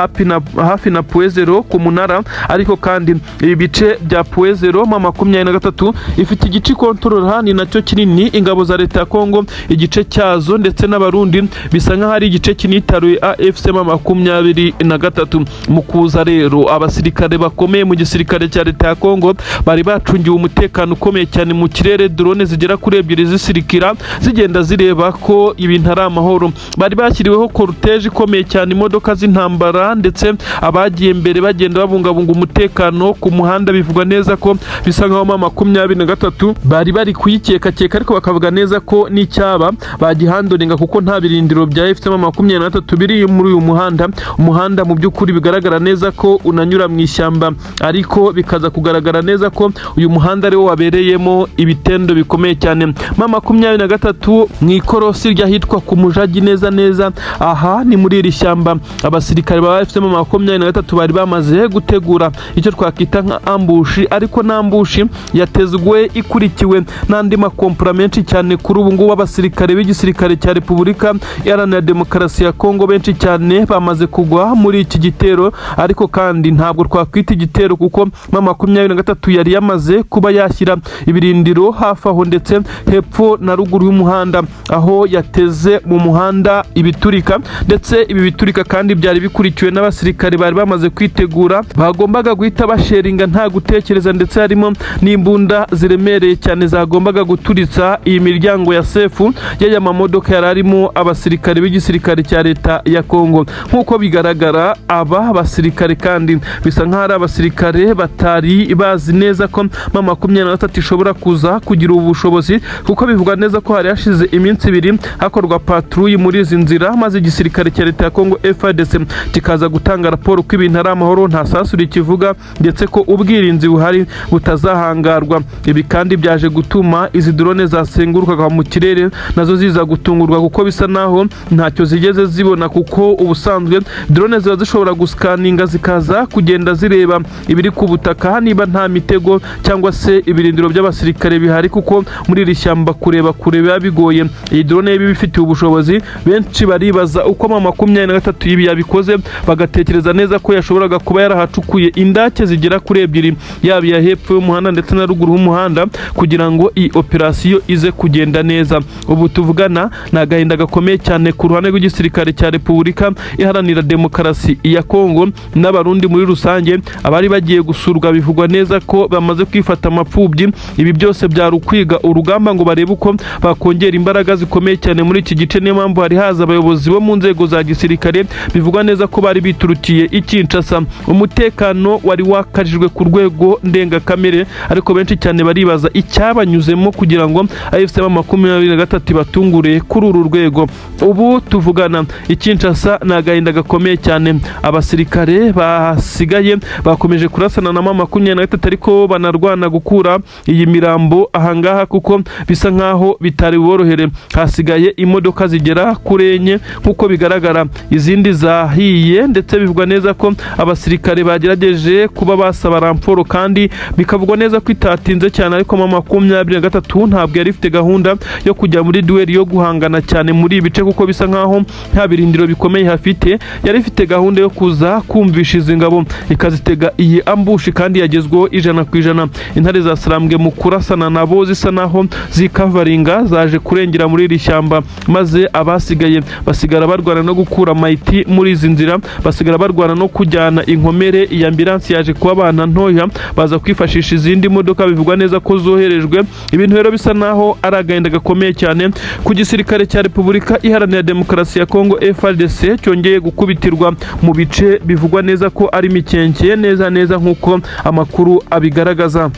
hafi na Point Zéro ku munara. Ariko kandi ibi bice bya Point Zéro, M23 ifite igice ikontorora, ni nacyo kinini. Ingabo za leta ya Kongo igice cyazo ndetse n'Abarundi bisa nk'aho ari igice kinitaruye AFC M23. Mu kuza rero, abasirikare bakomeye mu gisirikare cya leta ya Kongo bari bacungiwe umutekano ukomeye cyane mu kirere, drone zigera kuri 2 zisirikira zigenda zireba ko ibintu ari amahoro. Bari bashyiriweho cortège ikomeye cyane, imodoka z'intambara, ndetse abagiye mbere bagenda babungabunga umutekano ku muhanda. Bivugwa neza ko bisa nkaho M23 bari bari kuyikekakeka, ariko bakavuga neza ko n'icyaba bagihandoringa, kuko nta birindiro bya AFC M23 biri muri uyu muhanda. Umuhanda mu by'ukuri bigaragara neza ko unanyura mu ishyamba, ariko bikaza kugaragara neza ko uyu muhanda ariwo wabereyemo ibitendo bikomeye cyane. M23 mu ikorosi ry'ahitwa ku Mujagi, neza neza aha ni muri iri shyamba, abasirikare ba AFC M23 bari bamaze gutegura icyo twakwita nka ambush, ariko n'ambush yatezwe ikurikiwe n'andi makompura menshi cyane. Kuri ubu ngubu abasirikare b'igisirikare cya Repubulika Iharanira Demokarasi ya Kongo benshi cyane bamaze kugwa muri iki gitero, ariko kandi ntabwo twakwita igitero kuko M23 yari yamaze kuba yashyira ibirindiro hafi aho, ndetse hepfo na ruguru y'umuhanda, aho yateze mu muhanda ibiturika. Ndetse ibi biturika kandi byari bikurikiwe n'abasirikare bari bamaze kwitegura, bagombaga guhita basheringa nta gutekereza, ndetse harimo n'imbunda ziremereye cyane zagombaga guturitsa iyi miryango ya safe y'aya mamodoka yari arimo abasirikare b'igisirikare cya leta ya Kongo. Nk'uko bigaragara, aba basirikare kandi bisa nk'aho ari abasirikare batari bazi neza ko M23 ishobora kuza kugira ubu bushobozi, kuko bivugwa neza ko hari hashize iminsi 2 hakorwa patrouille muri izi nzira, maze igisirikare cya leta ya Kongo FARDC kikaza gutanga raporo ko ibintu ari amahoro, nta sasu rikivuga, ndetse ko ubwirinzi buhari butazahangarwa. Ibi kandi byaje gutuma izi drone zasengurukaga mu kirere nazo ziza gutungurwa, kuko bisa naho ntacyo zigeze zibona, kuko ubusanzwe drone ziba zishobora gusikaninga, zikaza kugenda zireba ibiri ku butaka niba nta mitego cyangwa se ibirindiro by'abasirikare bihari, kuko muri iri shyamba kureba kure biba bigoye. Iyi drone iba ibifitiye ubushobozi. Benshi baribaza uko M23 ibi yabikoze, bagatekereza neza ko yashoboraga kuba yarahacukuye indake zigera kuri 2, yaba iya hepfo y'umuhanda ndetse na ruguru y'umuhanda, kugira ngo iyi operasiyo ize kugenda neza. Ubu tuvugana ni agahinda gakomeye cyane ku ruhande rw'igisirikare cya Repubulika Iharanira Demokarasi ya Kongo n'Abarundi muri rusange. Abari bagiye gusurwa bivugwa neza ko bamaze kwifata amapfubyi. Ibi byose byari ukwiga urugamba ngo barebe uko bakongera imbaraga zikomeye cyane muri iki gice. Niyo mpamvu hari haza abayobozi bo mu nzego za gisirikare, bivugwa neza ko bari biturukiye i Kinshasa. Umutekano wari wakajijwe ku rwego ndengakamere, ariko benshi cyane baribaza icyabanyuzemo kugira ngo AFC M23 ibatungure kuri uru rwego. Ubu tuvugana i Kinshasa ni agahinda gakomeye cyane. Abasirikare basigaye bakomeje kurasana na M23, ariko banarwana gukura iyi mirambo ahangaha, kuko bisa nkaho bitari buborohere. Hasigaye imodoka zigera kuri 4 nk'uko bigaragara, izindi zahiye, ndetse bivugwa neza ko abasirikare bagerageje kuba basaba renfort, kandi bikavugwa neza ko itatinze cyane. Ariko M23 ntabwo yari ifite gahunda yo kujya muri duel yo guhangana cyane muri ibi bice, kuko bisa nkaho nta birindiro bikomeye hafite. Yari ifite gahunda yo kuza kumvisha izi ngabo, ikazitega iyi ambush, kandi yagezweho 100%. Intare zasarambwe mu kurasana nabo zisa naho zikavaringa, zaje kurengera muri iri shyamba, maze abasigaye basigara barwana no gukura mayiti muri izi nzira, basigara barwana no kujyana inkomere. Iyi ambulance yaje kuba abana ntoya, baza kwifashisha izindi modoka bivugwa neza ko zoherejwe. Ibintu rero bisa naho ari agahinda gakomeye cyane ku gisirikare cya Repubulika Iharanira Demokarasi ya Kongo FARDC, cyongeye gukubitirwa mu bice bivugwa neza ko ari Mikenke neza neza, nk'uko amakuru abigaragaza.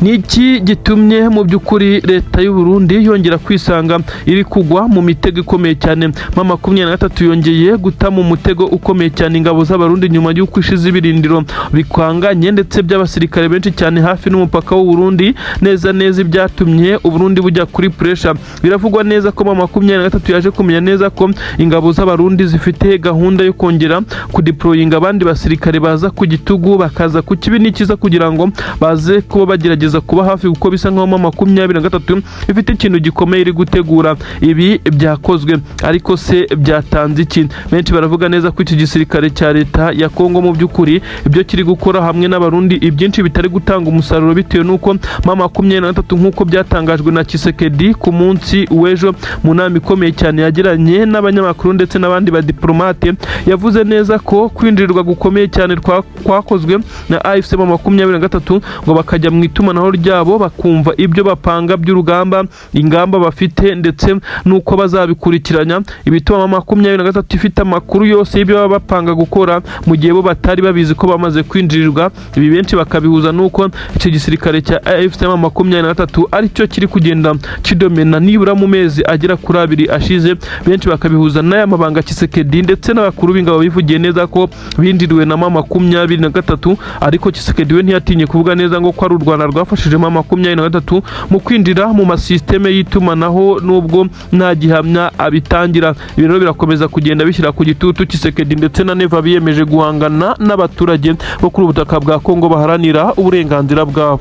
Ni iki gitumye mu by'ukuri leta y'u Burundi yongera kwisanga iri kugwa mu mitego ikomeye cyane? M23 yongeye guta mu mutego ukomeye cyane ingabo z'Abarundi nyuma y'uko ishize ibirindiro bikanganye ndetse by'abasirikare benshi cyane hafi n'umupaka w'u Burundi neza neza, ibyatumye u Burundi bujya kuri pressure. Biravugwa neza ko M23 yaje kumenya neza ko ingabo z'Abarundi zifite gahunda yo kongera kudeployinga abandi basirikare baza ku gitugu, bakaza ku kibi n'ikiza, kugira ngo baze kuba bagerageza kuba hafi, kuko bisa nkaho M23 ifite ikintu gikomeye iri gutegura. Ibi byakozwe, ariko se byatanze iki? Benshi baravuga neza ko iki gisirikare cya leta ya Kongo mu by'ukuri ibyo kiri gukora hamwe n'Abarundi ibyinshi bitari gutanga umusaruro, bitewe n'uko M23, nk'uko byatangajwe na Tshisekedi ku munsi w'ejo mu nama ikomeye cyane yagiranye n'abanyamakuru ndetse n'abandi badiplomate, yavuze neza ko kwinjirirwa gukomeye cyane kwakozwe na AFC M23, ngo bakajya mu itumanaho ryabo, bakumva ibyo bapanga by'urugamba, ingamba bafite ndetse n'uko bazabikurikiranya, ibituma M23 ifite amakuru yose y'ibyo baba bapanga gukora mu gihe bo batari babizi ko bamaze kwinjirirwa. Ibi benshi bakabihuza n'uko icyo gisirikare cya AFC M23 aricyo kiri kugenda kidomena nibura mu mezi agera kuri 2 ashize. Benshi bakabihuza n'aya mabanga Tshisekedi ndetse n'abakuru b'ingabo bivugiye neza ko binjiriwe na M23, ariko Tshisekedi we ntiyatinye kuvuga neza ngo ko ari u Rwanda rwafashije M23 mu kwinjira mu masisiteme y'itumanaho, nubwo nta gihamya abitangira. Ibi rero birakomeza kugenda bishyira ku gitutu Tshisekedi ndetse na Neva biyemeje guhangana n'abaturage bo kuri ubu butaka bwa Kongo baharanira uburenganzira bwabo.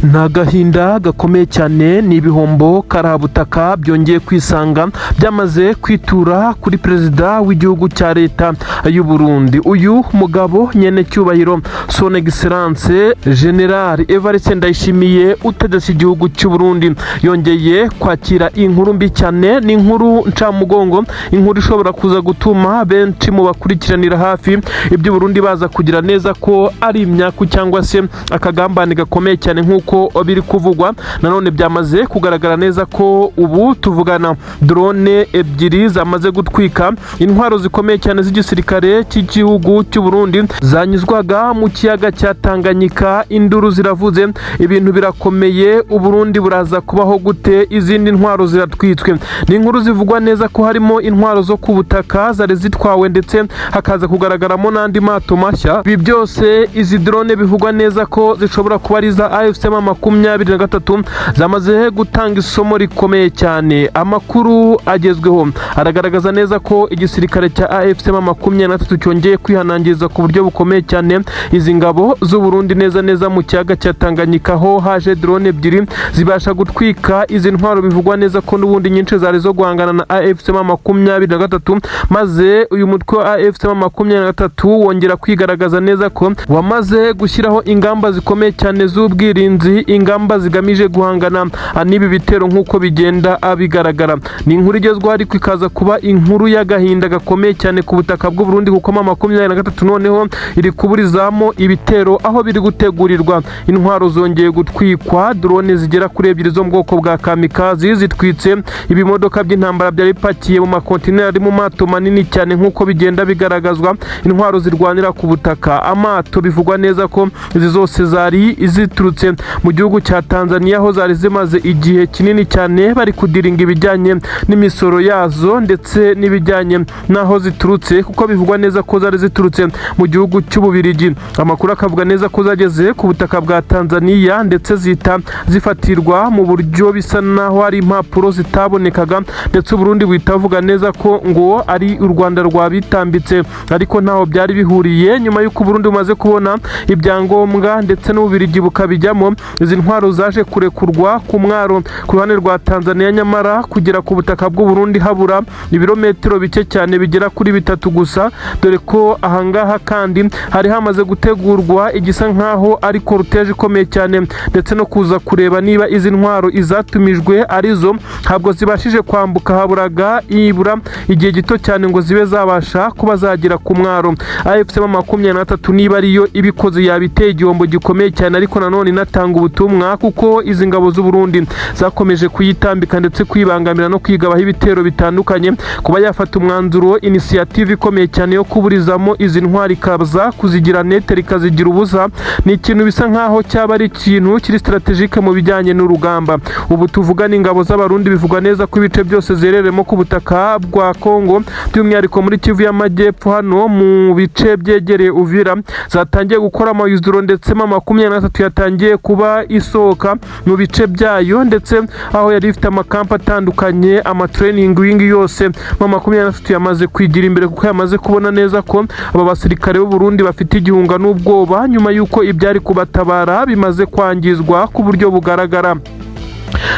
Ni agahinda gakomeye cyane, ni ibihombo karabutaka byongeye kwisanga byamaze kwitura kuri perezida w'igihugu cya leta y'u Burundi. Uyu mugabo nyene cyubahiro, Son Excellence General Evariste Ndayishimiye, utegetse igihugu cy'u Burundi, yongeye kwakira inkuru mbi cyane. Ni inkuru ncamugongo, inkuru ishobora kuza gutuma benshi mu bakurikiranira hafi iby'u Burundi baza kugira neza ko ari imyaku cyangwa se akagambane gakomeye cyane nk'uko biri kuvugwa. Nanone byamaze kugaragara neza ko ubu tuvugana drone ebyiri zamaze gutwika intwaro zikomeye cyane z'igisirikare cy'igihugu cy'u Burundi zanyuzwaga mu kiyaga cya Tanganyika. Induru ziravuze, ibintu birakomeye. U Burundi buraza kubaho gute? Izindi ntwaro ziratwitswe. Ni inkuru zivugwa neza ko harimo intwaro zo ku butaka zari zitwawe, ndetse hakaza kugaragaramo n'andi mato mashya. Ibi byose, izi drone bivugwa neza ko zishobora kuba ari iza AFC M23, zamaze gutanga isomo rikomeye cyane. Amakuru agezweho aragaragaza neza ko igisirikare cya AFC M23 cyongeye kwihanangiriza ku buryo bukomeye cyane izi ngabo z'u Burundi neza neza mu kiyaga cya Tanganyika, aho haje drone ebyiri zibasha gutwika izi ntwaro bivugwa neza ko n'ubundi nyinshi zari zo guhangana na AFC M23, maze uyu mutwe wa AFC M23 wongera kwigaragaza neza ko wamaze gushyiraho ingamba zikomeye cyane z'ubwirinzi, ingamba zigamije guhangana n'ibi bitero nk'uko bigenda bigaragara. Ni inkuru igezweho, ariko ikaza kuba inkuru y'agahinda gakomeye cyane ku butaka bw'u Burundi, kuko M23 noneho iri kuburizamo ibitero aho biri gutegurirwa. Intwaro zongeye gutwikwa, drone zigera kuri ebyiri zo mu bwoko bwa kamikazi zitwitse ibimodoka by'intambara byari bipakiye mu makontineri ari mu mato manini cyane nk'uko bigenda bigaragazwa, intwaro zirwanira ku butaka, amato. Bivugwa neza ko izi zose zari ziturutse mu gihugu cya Tanzania, aho zari zimaze igihe kinini cyane bari kudiringa ibijyanye n'imisoro yazo ndetse n'ibijyanye n'aho ziturutse, kuko bivugwa neza ko zari ziturutse mu gihugu cy'Ububirigi. Amakuru akavuga neza ko zageze ku butaka bwa Tanzania ndetse zihita zifatirwa mu buryo bisa naho ari impapuro zitabonekaga, ndetse Uburundi buhita buvuga neza ko ngo ari u Rwanda rwabitambitse, ariko ntaho byari bihuriye. Nyuma y'uko Uburundi bumaze kubona ibyangombwa ndetse n'Ububirigi bukabijyamo, izi ntwaro zaje kurekurwa ku mwaro ku ruhande rwa Tanzania, nyamara kugera ku butaka bw'u Burundi habura ibirometero bike cyane bigera kuri 3 gusa, dore ko ahangaha kandi hari hamaze gutegurwa igisa nkaho ari cortège ikomeye cyane, ndetse no kuza kureba niba izi ntwaro izatumijwe arizo. Ntabwo zibashije kwambuka, haburaga ibura igihe gito cyane ngo zibe zabasha kuba zagera ku mwaro. AFC M23 niba ariyo ibikoze yabiteye igihombo gikomeye cyane, ariko nanone inatanga gutanga ubutumwa, kuko izi ngabo z'u Burundi zakomeje kuyitambika ndetse kwibangamira no kwigabaho ibitero bitandukanye. Kuba yafata umwanzuro, initiative ikomeye cyane yo kuburizamo izi ntwari, ikaza kuzigira neutre, ikazigira ubusa, ni ikintu bisa nkaho cyaba ari ikintu kiri stratégique mu bijyanye n'urugamba. Ubu tuvugana, ingabo z'Abarundi bivugwa neza ko ibice byose zereremo ku butaka bwa Kongo, by'umwihariko muri Kivu y'Amajyepfo, hano mu bice byegereye Uvira, zatangiye gukora amayuzuro, ndetse M23 yatangiye kuba isohoka mu bice byayo, ndetse aho yari ifite amakampa atandukanye, ama training wing yose, M23 yamaze kwigira imbere, kuko yamaze kubona neza ko aba basirikare b'u Burundi bafite igihunga n'ubwoba nyuma y'uko ibyari kubatabara bimaze kwangizwa ku buryo bugaragara.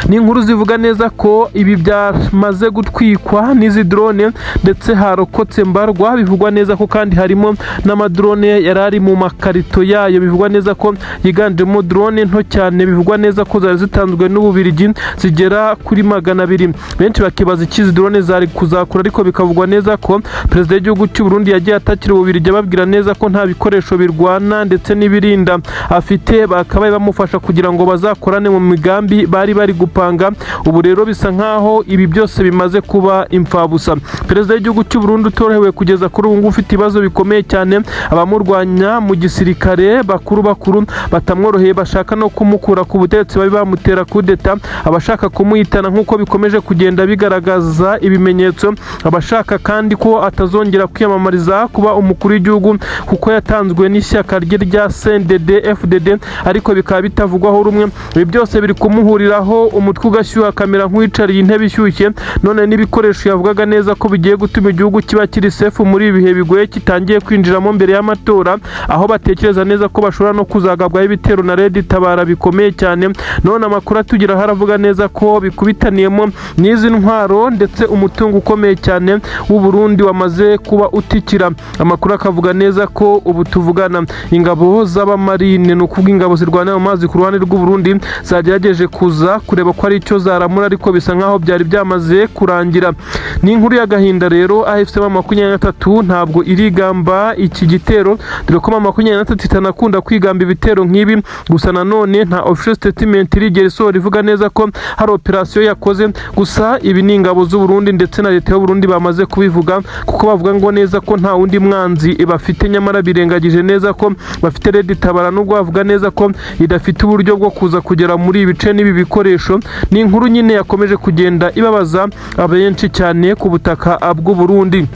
Ni inkuru zivuga neza ko ibi byamaze gutwikwa n'izi drone, ndetse harokotse mbarwa. Bivugwa neza ko kandi harimo n'amadrone yari ari mu makarito yayo, bivugwa neza ko yiganjemo drone nto cyane, bivugwa neza ko zari zitanzwe n'Ububirigi, zigera kuri 200. Benshi bakibaza icyo izi drone zari kuzakora, ariko bikavugwa neza ko perezida w'igihugu cy'u Burundi yagiye atakira Ububirigi, ababwira neza ko nta bikoresho birwana ndetse n'ibirinda afite, bakabaye bamufasha kugira ngo bazakorane mu migambi bari bari gupanga. Ubu rero bisa nkaho ibi byose bimaze kuba imfabusa. Perezida w'igihugu cy'u Burundi utorohewe kugeza kuri ubu ngubu, ufite ibibazo bikomeye cyane, abamurwanya mu gisirikare bakuru bakuru batamworoheye, bashaka no kumukura ku butegetsi, babi bamutera kudeta, abashaka kumuhitana nk'uko bikomeje kugenda bigaragaza ibimenyetso, abashaka kandi ko atazongera kwiyamamariza kuba umukuru w'igihugu kuko yatanzwe n'ishyaka rye rya CNDD FDD, ariko bikaba bitavugwaho rumwe. Ibi byose biri kumuhuriraho, umutwe ugashyuha, akamera nk'uwicariye intebe ishyushye. None n'ibikoresho yavugaga neza ko bigiye gutuma igihugu kiba kiri safe muri ibi bihe bigoye kitangiye kwinjiramo mbere y'amatora, aho batekereza neza ko bashobora no kuzagabwaho ibitero na Red Tabara bikomeye cyane, none amakuru atugeraho aravuga neza ko bikubitaniyemo n'izi ntwaro, ndetse umutungo ukomeye cyane w'u Burundi wamaze kuba utikira. Amakuru akavuga neza ko ubu tuvugana ingabo z'abamarine, ni ukuvuga ingabo zirwanira mu mazi ku ruhande rw'u Burundi, zagerageje kuza kureba ko ari icyo zaramura, ariko bisa nkaho byari byamaze kurangira. Ni inkuru y'agahinda rero. AFC M23 ntabwo irigamba iki gitero, dore ko M23 itanakunda kwigamba ibitero nk'ibi. Gusa nanone nta official statement irigera isohora ivuga neza ko hari operasiyo yakoze. Gusa ibi ni ingabo z'u Burundi ndetse na leta y'u Burundi bamaze kubivuga, kuko bavuga ngo neza ko nta wundi mwanzi bafite, nyamara birengagije neza ko bafite Red Tabara, nubwo bavuga neza ko idafite uburyo bwo kuza kugera muri ibi bice n'ibi bikoresho. Ni inkuru nyine yakomeje kugenda ibabaza abenshi cyane ku butaka bw'u Burundi.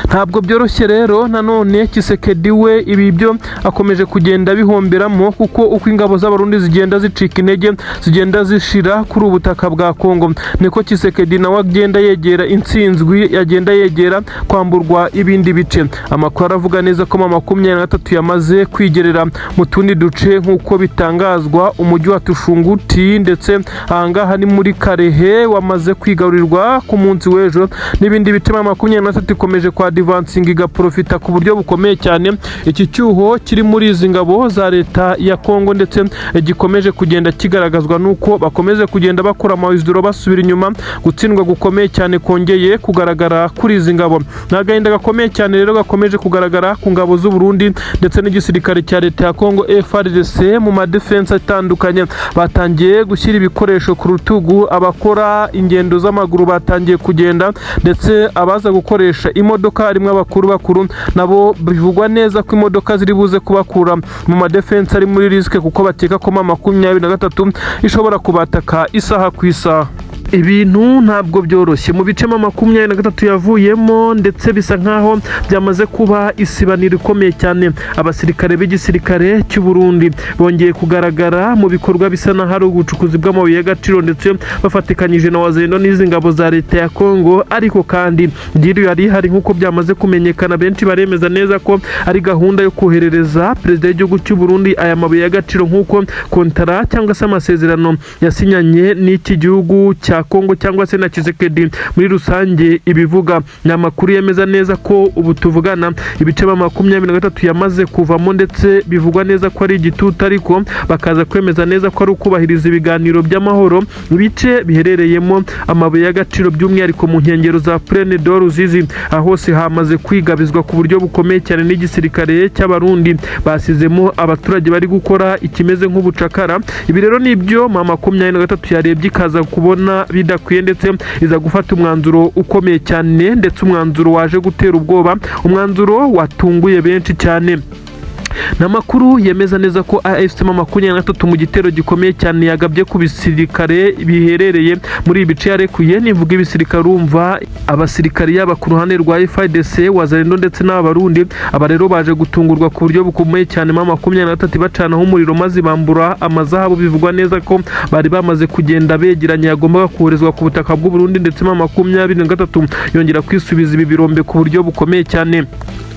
Ntabwo byoroshye rero. Nanone Tshisekedi we ibi byo akomeje kugenda bihomberamo, kuko uko ingabo z'Abarundi zigenda zicika intege, zigenda zishira kuri ubu butaka bwa Kongo, niko Tshisekedi nawe agenda yegera intsinzwi, yagenda yegera kwamburwa ibindi bice. Amakuru aravuga neza ko M23 yamaze kwigerera mu tundi duce, nk'uko bitangazwa umujyi wa Tushunguti, ndetse ahangaha ni muri Kalehe, wamaze kwigarurirwa ku munsi w'ejo, n'ibindi bice. M23 ikomeje kwa advancinga, igaprofita ku buryo bukomeye cyane iki cyuho kiri muri izi ngabo za leta ya Kongo, ndetse gikomeje kugenda kigaragazwa n'uko bakomeje kugenda bakora amawizidoro basubira inyuma. Gutsindwa gukomeye cyane kongeye kugaragara kuri izi ngabo. Ni agahinda gakomeye cyane rero gakomeje kugaragara ku ngabo z'u Burundi ndetse n'igisirikare cya leta ya Kongo FARDC. Mu madefense atandukanye batangiye gushyira ibikoresho ku rutugu, abakora ingendo z'amaguru batangiye kugenda, ndetse abaza gukoresha imodoka harimo abakuru bakuru, nabo bivugwa neza ko imodoka ziri buze kubakura mu madefense ari muri risque, kuko bakeka ko M23 ishobora kubataka isaha ku isaha. Ibintu ntabwo byoroshye mu bice M23 yavuyemo, ndetse bisa nkaho byamaze kuba isibaniro ikomeye cyane. Abasirikare b'igisirikare cy'u Burundi bongeye kugaragara mu bikorwa bisa n'aho ari ubucukuzi bw'amabuye y'agaciro, ndetse bafatikanyije na Wazalendo n'izi ngabo za leta ya Kongo. Ariko kandi deal yari ihari, nk'uko byamaze kumenyekana, benshi baremeza neza ko ari gahunda yo koherereza perezida w'igihugu cy'u Burundi aya mabuye y'agaciro, nk'uko kontara cyangwa se amasezerano yasinyanye n'iki gihugu cya Kongo cyangwa se na Tshisekedi muri rusange ibivuga. Ni amakuru yemeza neza ko ubu tuvugana ibice M23 yamaze kuvamo, ndetse bivugwa neza ko ari igitutu, ariko bakaza kwemeza neza ko ari ukubahiriza ibiganiro by'amahoro. Ibice biherereyemo amabuye y'agaciro, by'umwihariko mu nkengero za Plaine de Ruzizi, aho hose hamaze kwigabizwa ku buryo bukomeye cyane n'igisirikare cy'Abarundi. Basizemo abaturage bari gukora ikimeze nk'ubucakara. Ibi rero ni ibyo M23 yarebye ikaza kubona bidakwiye, ndetse iza gufata umwanzuro ukomeye cyane, ndetse umwanzuro waje gutera ubwoba, umwanzuro watunguye benshi cyane. Ni amakuru yemeza neza ko AFC M23 mu gitero gikomeye cyane yagabye ku bisirikare biherereye muri ibi bice yarekuye. Nivuga ibisirikare, urumva abasirikare yaba ku ruhande rwa FARDC, Wazalendo ndetse n'Abarundi. Aba rero baje gutungurwa ku buryo bukomeye cyane, M23 bacanaho umuriro maze bambura amazahabu bivugwa neza ko bari bamaze kugenda begeranya, yagombaga koherezwa ku butaka bw'u Burundi, ndetse M23 yongera kwisubiza ibi birombe ku buryo bukomeye cyane.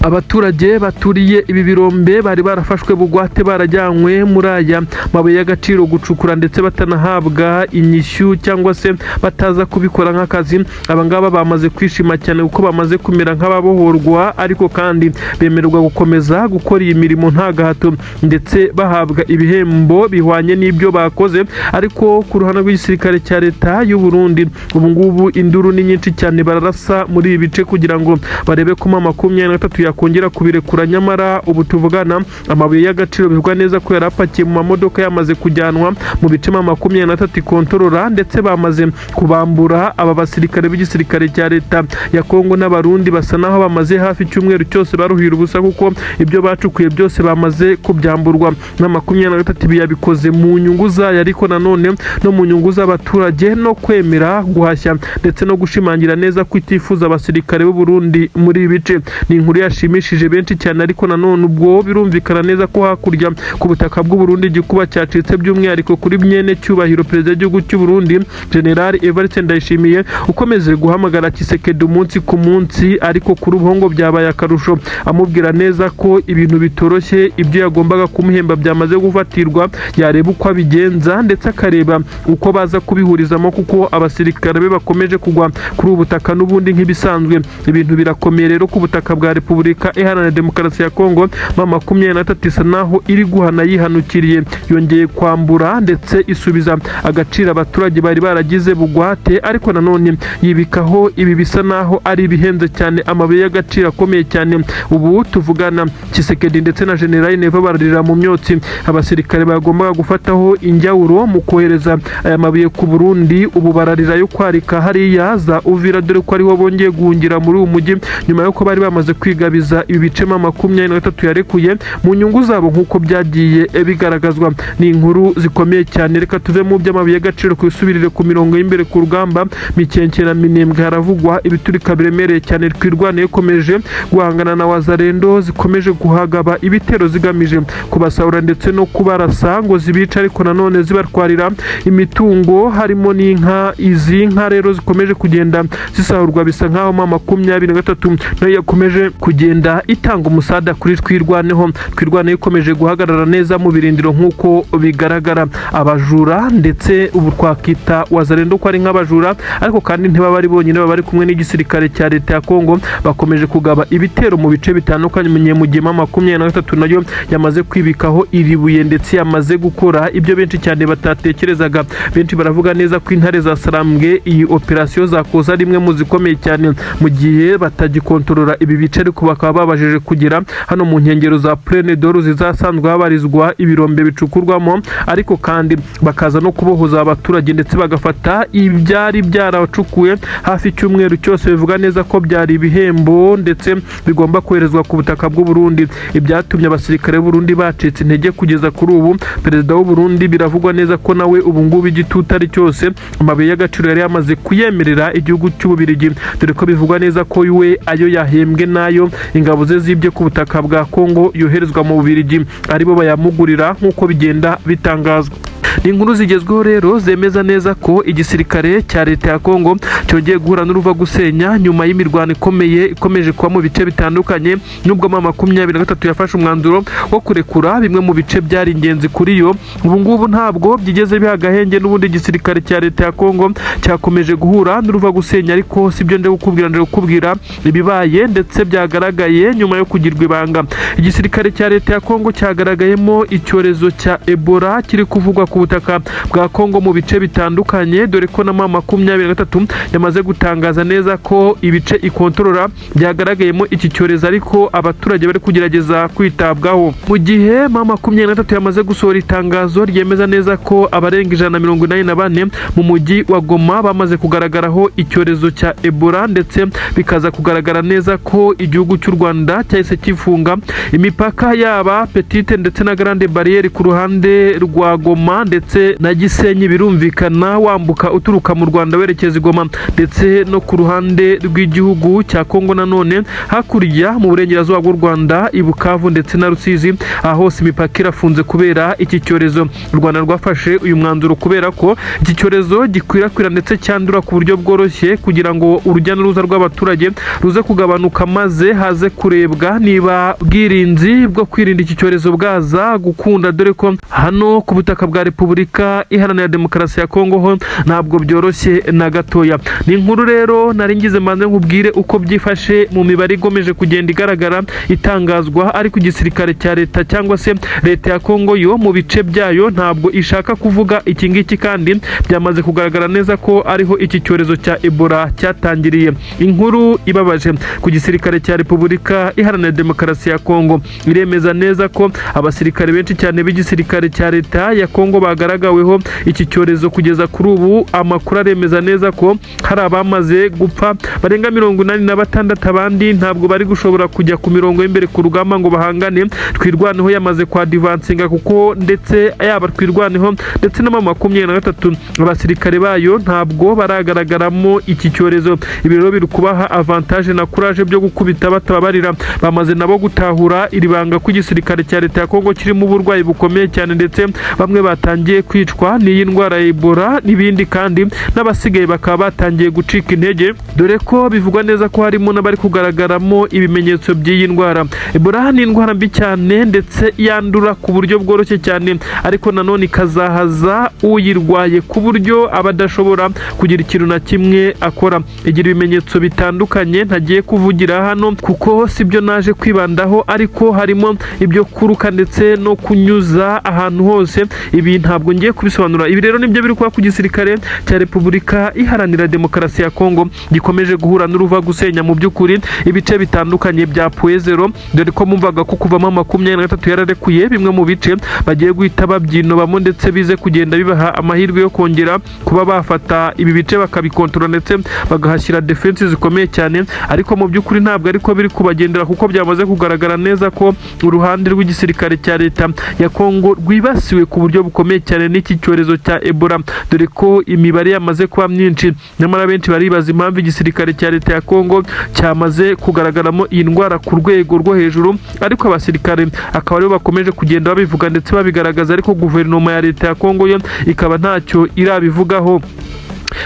Abaturage baturiye ibi birombe bari barafashwe bugwate, barajyanywe muri aya mabuye y'agaciro gucukura, ndetse batanahabwa inyishyu cyangwa se bataza kubikora nk'akazi. Aba ngaba bamaze kwishima cyane kuko bamaze kumera nk'ababohorwa, ariko kandi bemererwa gukomeza gukora iyi mirimo nta gahato, ndetse bahabwa ibihembo bihwanye n'ibyo bakoze. Ariko ku ruhande rw'igisirikare cya leta y'u Burundi, ubu ngubu induru ni nyinshi cyane. Bararasa muri ibi bice kugira ngo barebe ko M23 yakongera kubirekura. Nyamara ubu tuvugana amabuye y'agaciro bivugwa neza ko yari apakiye mu mamodoka yamaze kujyanwa mu bice M23 ikontorora, ndetse bamaze kubambura. Aba basirikare b'igisirikare cya leta ya Kongo n'Abarundi basa naho bamaze hafi icyumweru cyose baruhira ubusa, kuko ibyo bacukuye byose bamaze kubyamburwa na 23. Ibi yabikoze mu nyungu zayo, ariko nanone no mu nyungu z'abaturage, no kwemera guhashya ndetse no gushimangira neza ko itifuza abasirikare b'u Burundi muri ibi bice. Ni inkuru yashimishije benshi cyane, ariko nanone ubwo birumvikana neza ko hakurya ku butaka bw'u Burundi igikuba cyacitse, by'umwihariko kuri mwene cyubahiro perezida w'igihugu cy'u Burundi, General Evariste Ndayishimiye, ukomeje guhamagara Tshisekedi umunsi ku munsi. Ariko kuri ubu ngo byabaye akarusho, amubwira neza ko ibintu bitoroshye, ibyo yagombaga kumuhemba byamaze gufatirwa, yareba uko abigenza ndetse akareba uko baza kubihurizamo, kuko abasirikare be bakomeje kugwa kuri ubu butaka n'ubundi nk'ibisanzwe. Ibintu birakomeye rero ku butaka bwa Repubulika Iharanira Demokarasi ya Kongo. M23 isa naho iri guhana yihanukiriye, yongeye kwambura ndetse isubiza agaciro abaturage bari baragize bugwate, ariko nanone yibikaho ibi bisa naho ari ibihenze cyane, amabuye y'agaciro akomeye cyane. Ubu tuvugana Tshisekedi ndetse na General Neva bararira mu myotsi. Abasirikare bagombaga gufataho injyawuro mu kohereza aya mabuye ku Burundi ubu bararira yo kwarika hariya za Uvira, dore ko ariho bongeye guhungira muri uyu mujyi nyuma y'uko bari bamaze kwigabiza ibi bice M23 yarekuye mu nyungu zabo, nk'uko byagiye bigaragazwa. Ni inkuru zikomeye cyane. Reka tuve mu by'amabuye y'agaciro kwisubirire ku mirongo y'imbere ku rugamba. Mikenke na Minembwe haravugwa ibiturika biremereye cyane. Twirwaneho ikomeje guhangana na Wazalendo zikomeje kuhagaba ibitero zigamije kubasahura ndetse no kubarasa ngo zibice, ariko nanone zibatwarira imitungo harimo n'inka. Izi nka rero zikomeje kugenda zisahurwa, bisa nkaho M23 nayo yakomeje kugenda itanga umusada kuri Twirwaneho. Twirwaneho ikomeje guhagarara neza mu birindiro nk'uko bigaragara. Abajura, ndetse ubu twakita Wazalendo ko ari nk'abajura, ariko kandi ntibaba ari bonyine, baba bari kumwe n'igisirikare cya leta ya Kongo, bakomeje kugaba ibitero mu bice bitandukanye mu gihe M23 nayo yamaze kwibikaho iri buye, ndetse yamaze gukora ibyo benshi cyane batatekerezaga. Benshi baravuga neza ko intare za Sarambwe iyi operasiyo zakoza ari imwe mu zikomeye cyane, mu gihe batagikontorora ibi bice, ariko bakaba babashije kugera hano mu nkengero za Plaine d'Or zizasanzwe habarizwa ibirombe bicukurwamo, ariko kandi bakaza no kubohoza abaturage, ndetse bagafata ibyari byaracukuwe hafi icyumweru cyose, bivuga neza ko byari ibihembo ndetse bigomba koherezwa ku butaka bw'u Burundi, ibyatumye abasirikare b'u Burundi bacitse intege kugeza kuri ubu. Perezida w'u Burundi biravugwa neza ko nawe ubu ngubu igitutu ari cyose, amabuye y'agaciro yari yamaze kuyemerera igihugu cy'Ububirigi, dore ko bivugwa neza ko we ayo yahembwe nayo ingabo ze zibye ku butaka bwa Kongo yoherezwa mu Bubiligi, aribo bayamugurira nk'uko bigenda bitangazwa. Ni inkuru zigezweho rero zemeza neza ko igisirikare cya leta ya Kongo cyongeye guhura n'uruva gusenya nyuma y'imirwano ikomeye ikomeje kuba mu bice bitandukanye, nubwo M23 yafashe umwanzuro wo kurekura bimwe mu bice byari ingenzi kuri yo. Ubu ngubu ntabwo byigeze biha agahenge, n'ubundi igisirikare cya leta ya Kongo cyakomeje guhura n'uruva gusenya. Ariko sibyo nje kukubwira, nje kukubwira ibibaye ndetse byagaragaye nyuma yo kugirwa ibanga. Igisirikare cya leta ya Kongo cyagaragayemo icyorezo cya Ebola kiri kuvugwa ku butaka bwa Kongo mu bice bitandukanye, dore ko na M23 yamaze gutangaza neza ko ibice ikontorora byagaragayemo iki cyorezo, ariko abaturage bari kugerageza kwitabwaho. Mu gihe M23 yamaze gusohora itangazo ryemeza neza ko abarenga 184 mu mujyi wa Goma bamaze kugaragaraho icyorezo cya Ebola, ndetse bikaza kugaragara neza ko igihugu cy'u Rwanda cyahise kifunga imipaka, yaba petite ndetse na grande barrière ku ruhande rwa Goma ndetse na Gisenyi, birumvikana wambuka uturuka mu Rwanda werekeza i Goma, ndetse no ku ruhande rw'igihugu cya Kongo nanone hakurya mu burengerazuba bw'u Rwanda, i Bukavu ndetse na Rusizi, aho hose imipaka irafunze kubera iki cyorezo. U Rwanda rwafashe uyu mwanzuro kubera ko iki cyorezo gikwirakwira ndetse cyandura ku buryo bworoshye, kugira ngo urujya n'uruza rw'abaturage ruze kugabanuka, maze haze kurebwa niba ubwirinzi bwo kwirinda iki cyorezo bwaza gukunda, dore ko hano ku butaka bwa Repubulika Iharanira Demokarasi ya Kongo ho ntabwo byoroshye na gatoya. Ni inkuru rero nari ngize mbanze nkubwire uko byifashe mu mibare ikomeje kugenda igaragara itangazwa, ariko igisirikare cya leta cyangwa se leta ya Kongo yo mu bice byayo ntabwo ishaka kuvuga iki ngiki, kandi byamaze kugaragara neza ko ariho iki cyorezo cya Ebola cyatangiriye. Inkuru ibabaje ku gisirikare cya Repubulika Iharanira Demokarasi ya Kongo iremeza neza ko abasirikare benshi cyane b'igisirikare cya leta ya Kongo bagaragaweho iki cyorezo. Kugeza kuri ubu amakuru aremeza neza ko hari abamaze gupfa barenga 86, abandi ntabwo bari gushobora kujya ku mirongo y'imbere ku rugamba ngo bahangane. Twirwaneho yamaze kwadvancinga, kuko ndetse yaba Twirwaneho ndetse na M23 abasirikare bayo ntabwo baragaragaramo iki cyorezo. Ibi rero biri kubaha avantage na courage byo gukubita batababarira. Bamaze nabo gutahura iri banga ko igisirikare cya leta ya Kongo kirimo uburwayi bukomeye cyane, ndetse bamwe batangiye kwicwa n'iyi ndwara ya Ebola n'ibindi, kandi n'abasigaye bakaba batangiye gucika intege, dore ko bivugwa neza ko harimo n'abari kugaragaramo ibimenyetso by'iyi ndwara. Ebola ni indwara mbi cyane ndetse yandura ku buryo bworoshye cyane, ariko nanone ikazahaza uyirwaye ku buryo aba adashobora kugira ikintu na kimwe akora. Igira ibimenyetso bitandukanye ntagiye kuvugira hano kuko sibyo naje kwibandaho, ariko harimo ibyo kuruka ndetse no kunyuza ahantu hose. Ibi ntabwo ngiye kubisobanura. Ibi rero nibyo biri kuba ku gisirikare cya Repubulika Iharanira Demokarasi ya Kongo gikomeje guhura n'uruva gusenya mu by'ukuri ibice bitandukanye bya Point Zéro, dore ko mumvaga ko kuva M23 yararekuye bimwe mu bice bagiye guhita babyinobamo, ndetse bize kugenda bibaha amahirwe yo kongera kuba bafata ibi bice bakabikontorora ndetse bagahashyira defense zikomeye cyane. Ariko mu by'ukuri ntabwo ariko biri kubagendera, kuko byamaze kugaragara neza ko uruhande rw'igisirikare cya leta ya Kongo rwibasiwe ku buryo bukomeye cyane n'iki cyorezo cya Ebola, dore ko imibare yamaze kuba myinshi. Nyamara benshi baribaza impamvu igisirikare cya leta ya Kongo cyamaze kugaragaramo iyi ndwara ku rwego rwo hejuru, ariko abasirikare akaba aribo bakomeje kugenda babivuga ndetse babigaragaza, ariko guverinoma ya leta ya Kongo yo ikaba ntacyo irabivugaho.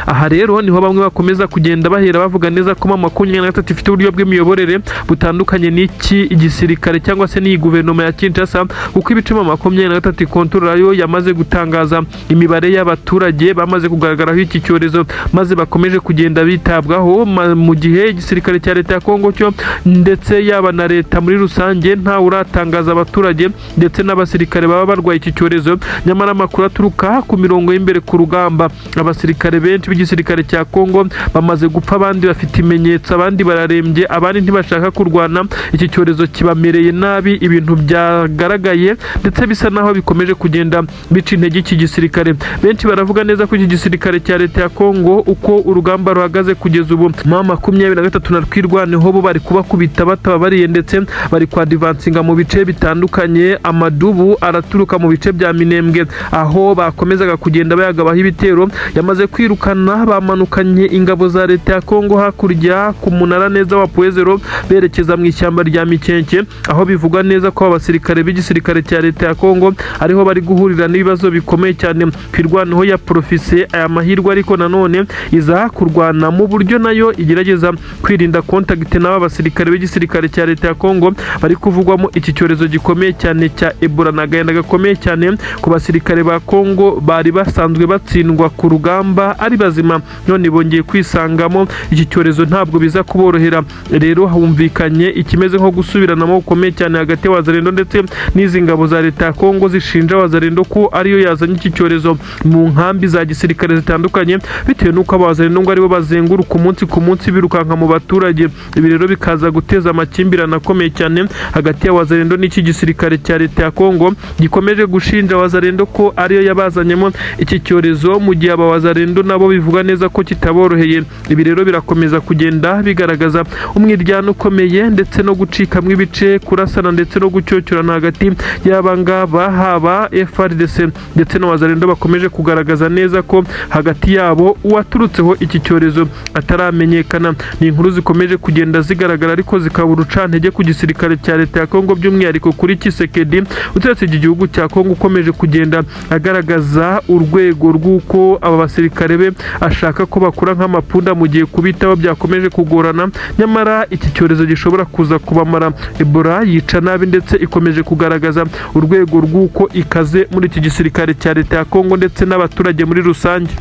Aha rero niho bamwe bakomeza kugenda bahera bavuga neza ko M23 ifite uburyo bw'imiyoborere butandukanye n'iki igisirikare cyangwa se n'iyi guverinoma ya Kinshasa, kuko ibice M23 ikontorora yo yamaze gutangaza imibare y'abaturage bamaze kugaragaraho iki cyorezo, maze bakomeje kugenda bitabwaho, mu gihe igisirikare cya leta ya Kongo cyo ndetse yaba na leta muri rusange ntawe uratangaza abaturage ndetse n'abasirikare baba barwaye iki cyorezo. Nyamara amakuru aturuka ku mirongo y'imbere ku rugamba, abasirikare benshi b'igisirikare cya Kongo bamaze gupfa, abandi bafite ibimenyetso, abandi bararembye, abandi ntibashaka kurwana, iki cyorezo kibamereye nabi. Ibintu byagaragaye ndetse bisa naho bikomeje kugenda bica intege iki gisirikare. Benshi baravuga neza ko iki gisirikare cya leta ya Kongo, uko urugamba ruhagaze kugeza ubu, M23 na Twirwaneho bo bari kubakubita batababariye, ndetse bari kwadvancinga mu bice bitandukanye. Amadubu araturuka mu bice bya Minembwe aho bakomezaga kugenda bayagabaho ibitero, yamaze kwiruka. kumanukana, bamanukanye ingabo za leta ya Kongo hakurya ku munara neza wa Pwezero, berekeza mu ishyamba rya Mikenke, aho bivugwa neza ko abasirikare b'igisirikare cya leta ya Kongo ariho bari guhurira n'ibibazo bikomeye cyane. Twirwaneho ya profise aya mahirwe, ariko nanone iza kurwana mu buryo nayo igerageza kwirinda contact n'aba basirikare b'igisirikare cya leta ya Kongo bari kuvugwamo iki cyorezo gikomeye cyane cya Ebola. Ni agahinda gakomeye cyane ku basirikare ba Kongo bari basanzwe batsindwa ku rugamba ari bazima, none bongeye kwisangamo iki cyorezo, ntabwo biza kuborohera. Rero humvikanye ikimeze nko gusubiranamo gukomeye cyane hagati ya Wazalendo ndetse n'izi ngabo za leta ya Kongo, zishinja Wazalendo ko ariyo yazanye iki cyorezo mu nkambi za gisirikare zitandukanye, bitewe n'uko Abawazalendo ngo aribo bazenguruka umunsi ku munsi birukanka mu baturage. Ibi rero bikaza guteza amakimbirane akomeye cyane hagati ya Wazalendo n'iki gisirikare cya leta ya Kongo, gikomeje gushinja Wazalendo ko ariyo yabazanyemo iki cyorezo, mu gihe aba Wazalendo nabo bivuga neza ko kitaboroheye. Ibi rero birakomeza kugenda bigaragaza umwiryane ukomeye ndetse no gucikamo ibice, kurasana ndetse no gucyocyorana hagati y'aba ngaba, haba FARDC ndetse na Wazalendo, bakomeje kugaragaza neza ko hagati yabo uwaturutseho iki cyorezo ataramenyekana. Ni inkuru zikomeje kugenda zigaragara, ariko zikaba urucantege ku gisirikare cya leta ya Kongo, by'umwihariko kuri Tshisekedi uturetse iki gihugu cya Kongo, ukomeje kugenda agaragaza urwego rw'uko aba basirikare be ashaka ko bakura nk'amapunda, mu gihe kubitaho byakomeje kugorana, nyamara iki cyorezo gishobora kuza kubamara. Ebola yica nabi ndetse ikomeje kugaragaza urwego rw'uko ikaze muri iki gisirikare cya leta ya Kongo ndetse n'abaturage muri rusange.